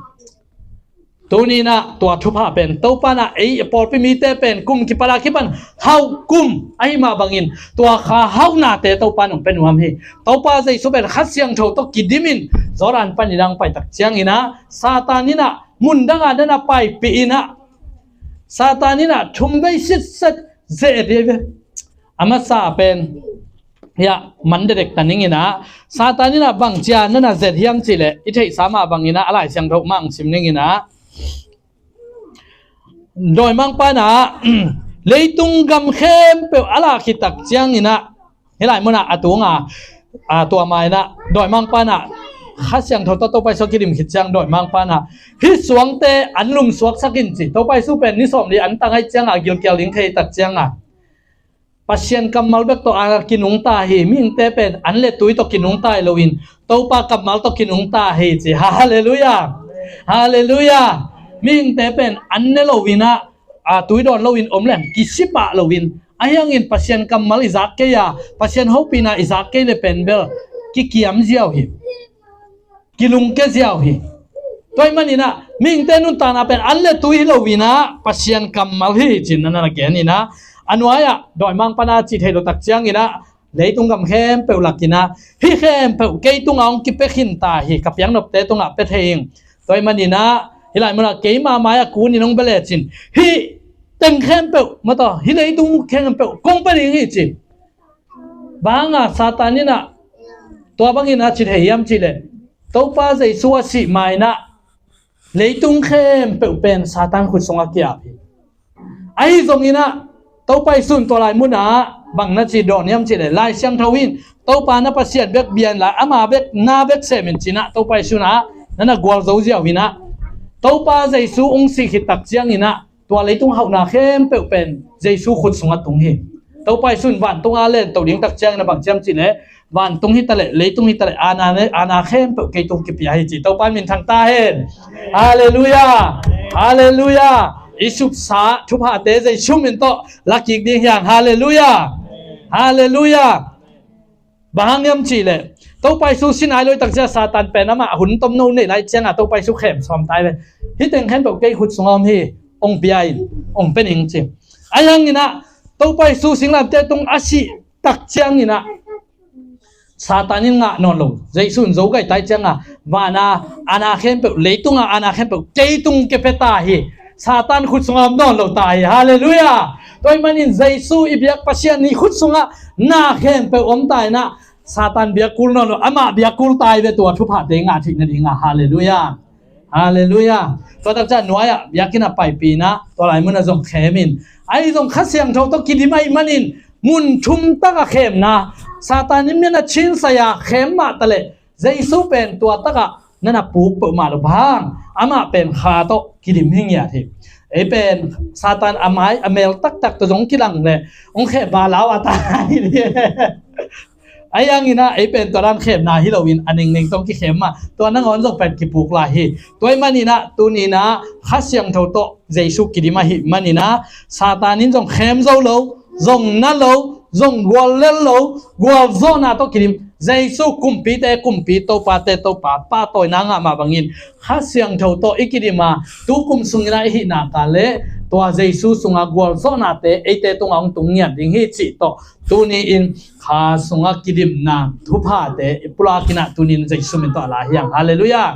Tuni in ah tua thupha pen Topa in ah ei a pawlpi mite pen kum kipat a kipan hauh kum ahih mah bangin tua Kha hauhnate Topa in hong pia nuam hi. Topa Jesu pen Kha Siangtho tawh kidim in Jordan panin a hong pai tak ciangin ah Satan in ah mundang ah na na paipih in ah, Satan in ah thumvei sitset zeh dih ve. A masa pen, hiah man dedek ta ning in ah, Satan in ah bang ci a na na zet hiam cih leh i theihsa mah bangin ah a Lai Siangtho mah hong sim ning in ah, dawimangpa in ah leitung gam khempeuh a lah khit tak ciangin ah, hih lai munah a tunga, a, tua ma in ah dawimangpa in ah Kha Siangtho tawh Topa Jesu kidim khit ciang dawimangpa in ah hih suangte an lumsuaksak in ci. Topa Jesu pen ni sawmli an tang ahih ciang a gilkial ding thei tak ciang a Pasian kammal bek tawh a kinungta hi. Mihingte pen an le tui tawh kinungta hi loin Topa kammal tawh kinungta hi ci. Halleluiah. Halleluiah. Mihingte pen an ne loinah, a, tui dawn loin om leng kisipah loin, ahi hangin Pasian kammal i zak kei a, Pasian hopihna i zak kei le pen bel kikiam ziau hi, kilungke ziau hi. Tua ahih maninah mihingte nuntakna pen an le tui hi loinah Pasian kammal hi cin na na gen inah, a nuai-ah dawimang pana cih thei lo tak cianginah leitung gam khempeuh lakinah hih khempeuh kei tungah hong kipia khin ta hi, ka piaknopte tungah pia thei ing. Tua ahih maninah hih lai munah keima mai-ah kunin hong bia lecin hih teng khempeuh, mataw, hih leitung khempeuh kong pia ding hi ci. Bang hanga Satan inah tua bangin a ci thei hiam cihleh, Topa Jesu a sih mainah leitung khempeuh pen Satan khut sungah kiap hi. Ahi zonginah Topa Jesu in tua lai munah bang na ci dawn hiam cihleh, Lai Siangtho in Topa na Pasian bek bia inla ama bek na bek sem in cinah Topa Jesu inah na na gualzo ziau hinah, Topa Jesu hong sih khit tak cianginah tua leitung hauhna khempeuh pen Jesu khut sungah tung hi. Topa Jesu in vantung a lento ding tak ciangin a bang ci hiam cihleh, vantung hi taleh leitung hi taleh aana, aana khempeuh kei tung kipia hi ci. Topa in min thang ta hen. Halleluiah. Halleluiah. I supsa thuphate Jesu min tawh la kik ding hi hang. Halleluiah. Halleluiah. Bang hang hiam cihleh, Topa Jesu si nai lo tak ciang Satan pen amah hun tomno neih lai cianga Topa Jesu khem sawm tai ve. Hih teng khempeuh kei khut sungah om hi, hong pia in, hong pia ning ci. Ahi hanginah Topa Jesu singlamteh tung a sih tak cianginah Satan in ngah nawn lo, Jesu in zo gai tai cianga vana aana khempeuh, leitunga aana khempeuh kei tung kipia ta hi. Satan khut sungah om nawn lo ta hi. Halleluiah. Tua ahih manin Jesu i biak Pasian i khut sungah na khempeuh om ta inah Satan biak kul nawn lo, amah biak kul ta hi ve, tua thuphate ngah theih nadingah. Halleluiah. Halleluiah. Tua tak ciang nuai-ah biakinn a paipih inah tua lai munah zong khem in. Ahi zong Kha Siangtho tawh kidim ahih manin mun thum takah khemna, Satan in mian a cinsai-a khem mah taleh Jesu pen tua takah na na puk peuhmah lo bang, amah pen Kha tawh kidim hi ngiat hi. Ei pen Satan a mai a mel taktak tawh zong kilang leh hong khem ba lau a ta hi. Ahi hanginah ei pen tua dan khemna hi loin a nengneng tawh kikhem mah, tua nangawn zong pen kipuk lai hi. Tua ahih maninah tuninah Kha Siangtho tawh Jesu kidim ahih maninah Satan in zong khem zo lo, zong na lo, zong guallel lo, gualzawhna tawh kidim. Jesu kumpite kumpi, topate topa, pahtawina ngah mah bangin Kha Siangtho tawh i kidim a, tu kum sunginah i hih nak leh tua Jesu sungah gualzawhnate eite tungah hong tung ngiat ding hi cih tawh tuni-in Kha sungah kidimna thuphate i pulak inah tuni-in Jesu min tawh a la hi hang. Halleluiah.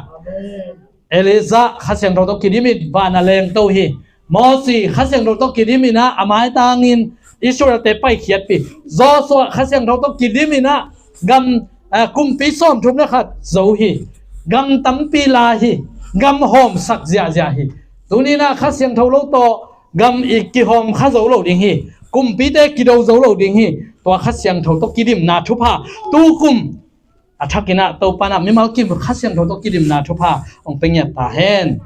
Elijah Kha Siangtho tawh kidim in van a lengto hi. Mosi Kha Siangtho tawh kidim inah a maitangin Israelte paikhiatpih. Joshua Kha Siangtho tawh kidim inah gam, eh, kumpi sawmthum le khat zo hi. Gam tampi la hi. Gam hawmsak ziahziah hi. Tuninah Kha Siangtho lo tawh gam i kihawm kha zo lo ding hi. Kumpite kido zo lo ding hi. Tua Kha Siangtho tawh kidimna thupha tukum a thakinah Topa inah mimal kim Kha Siangtho tawh kidimna thupha hong pia ngiat ta hen.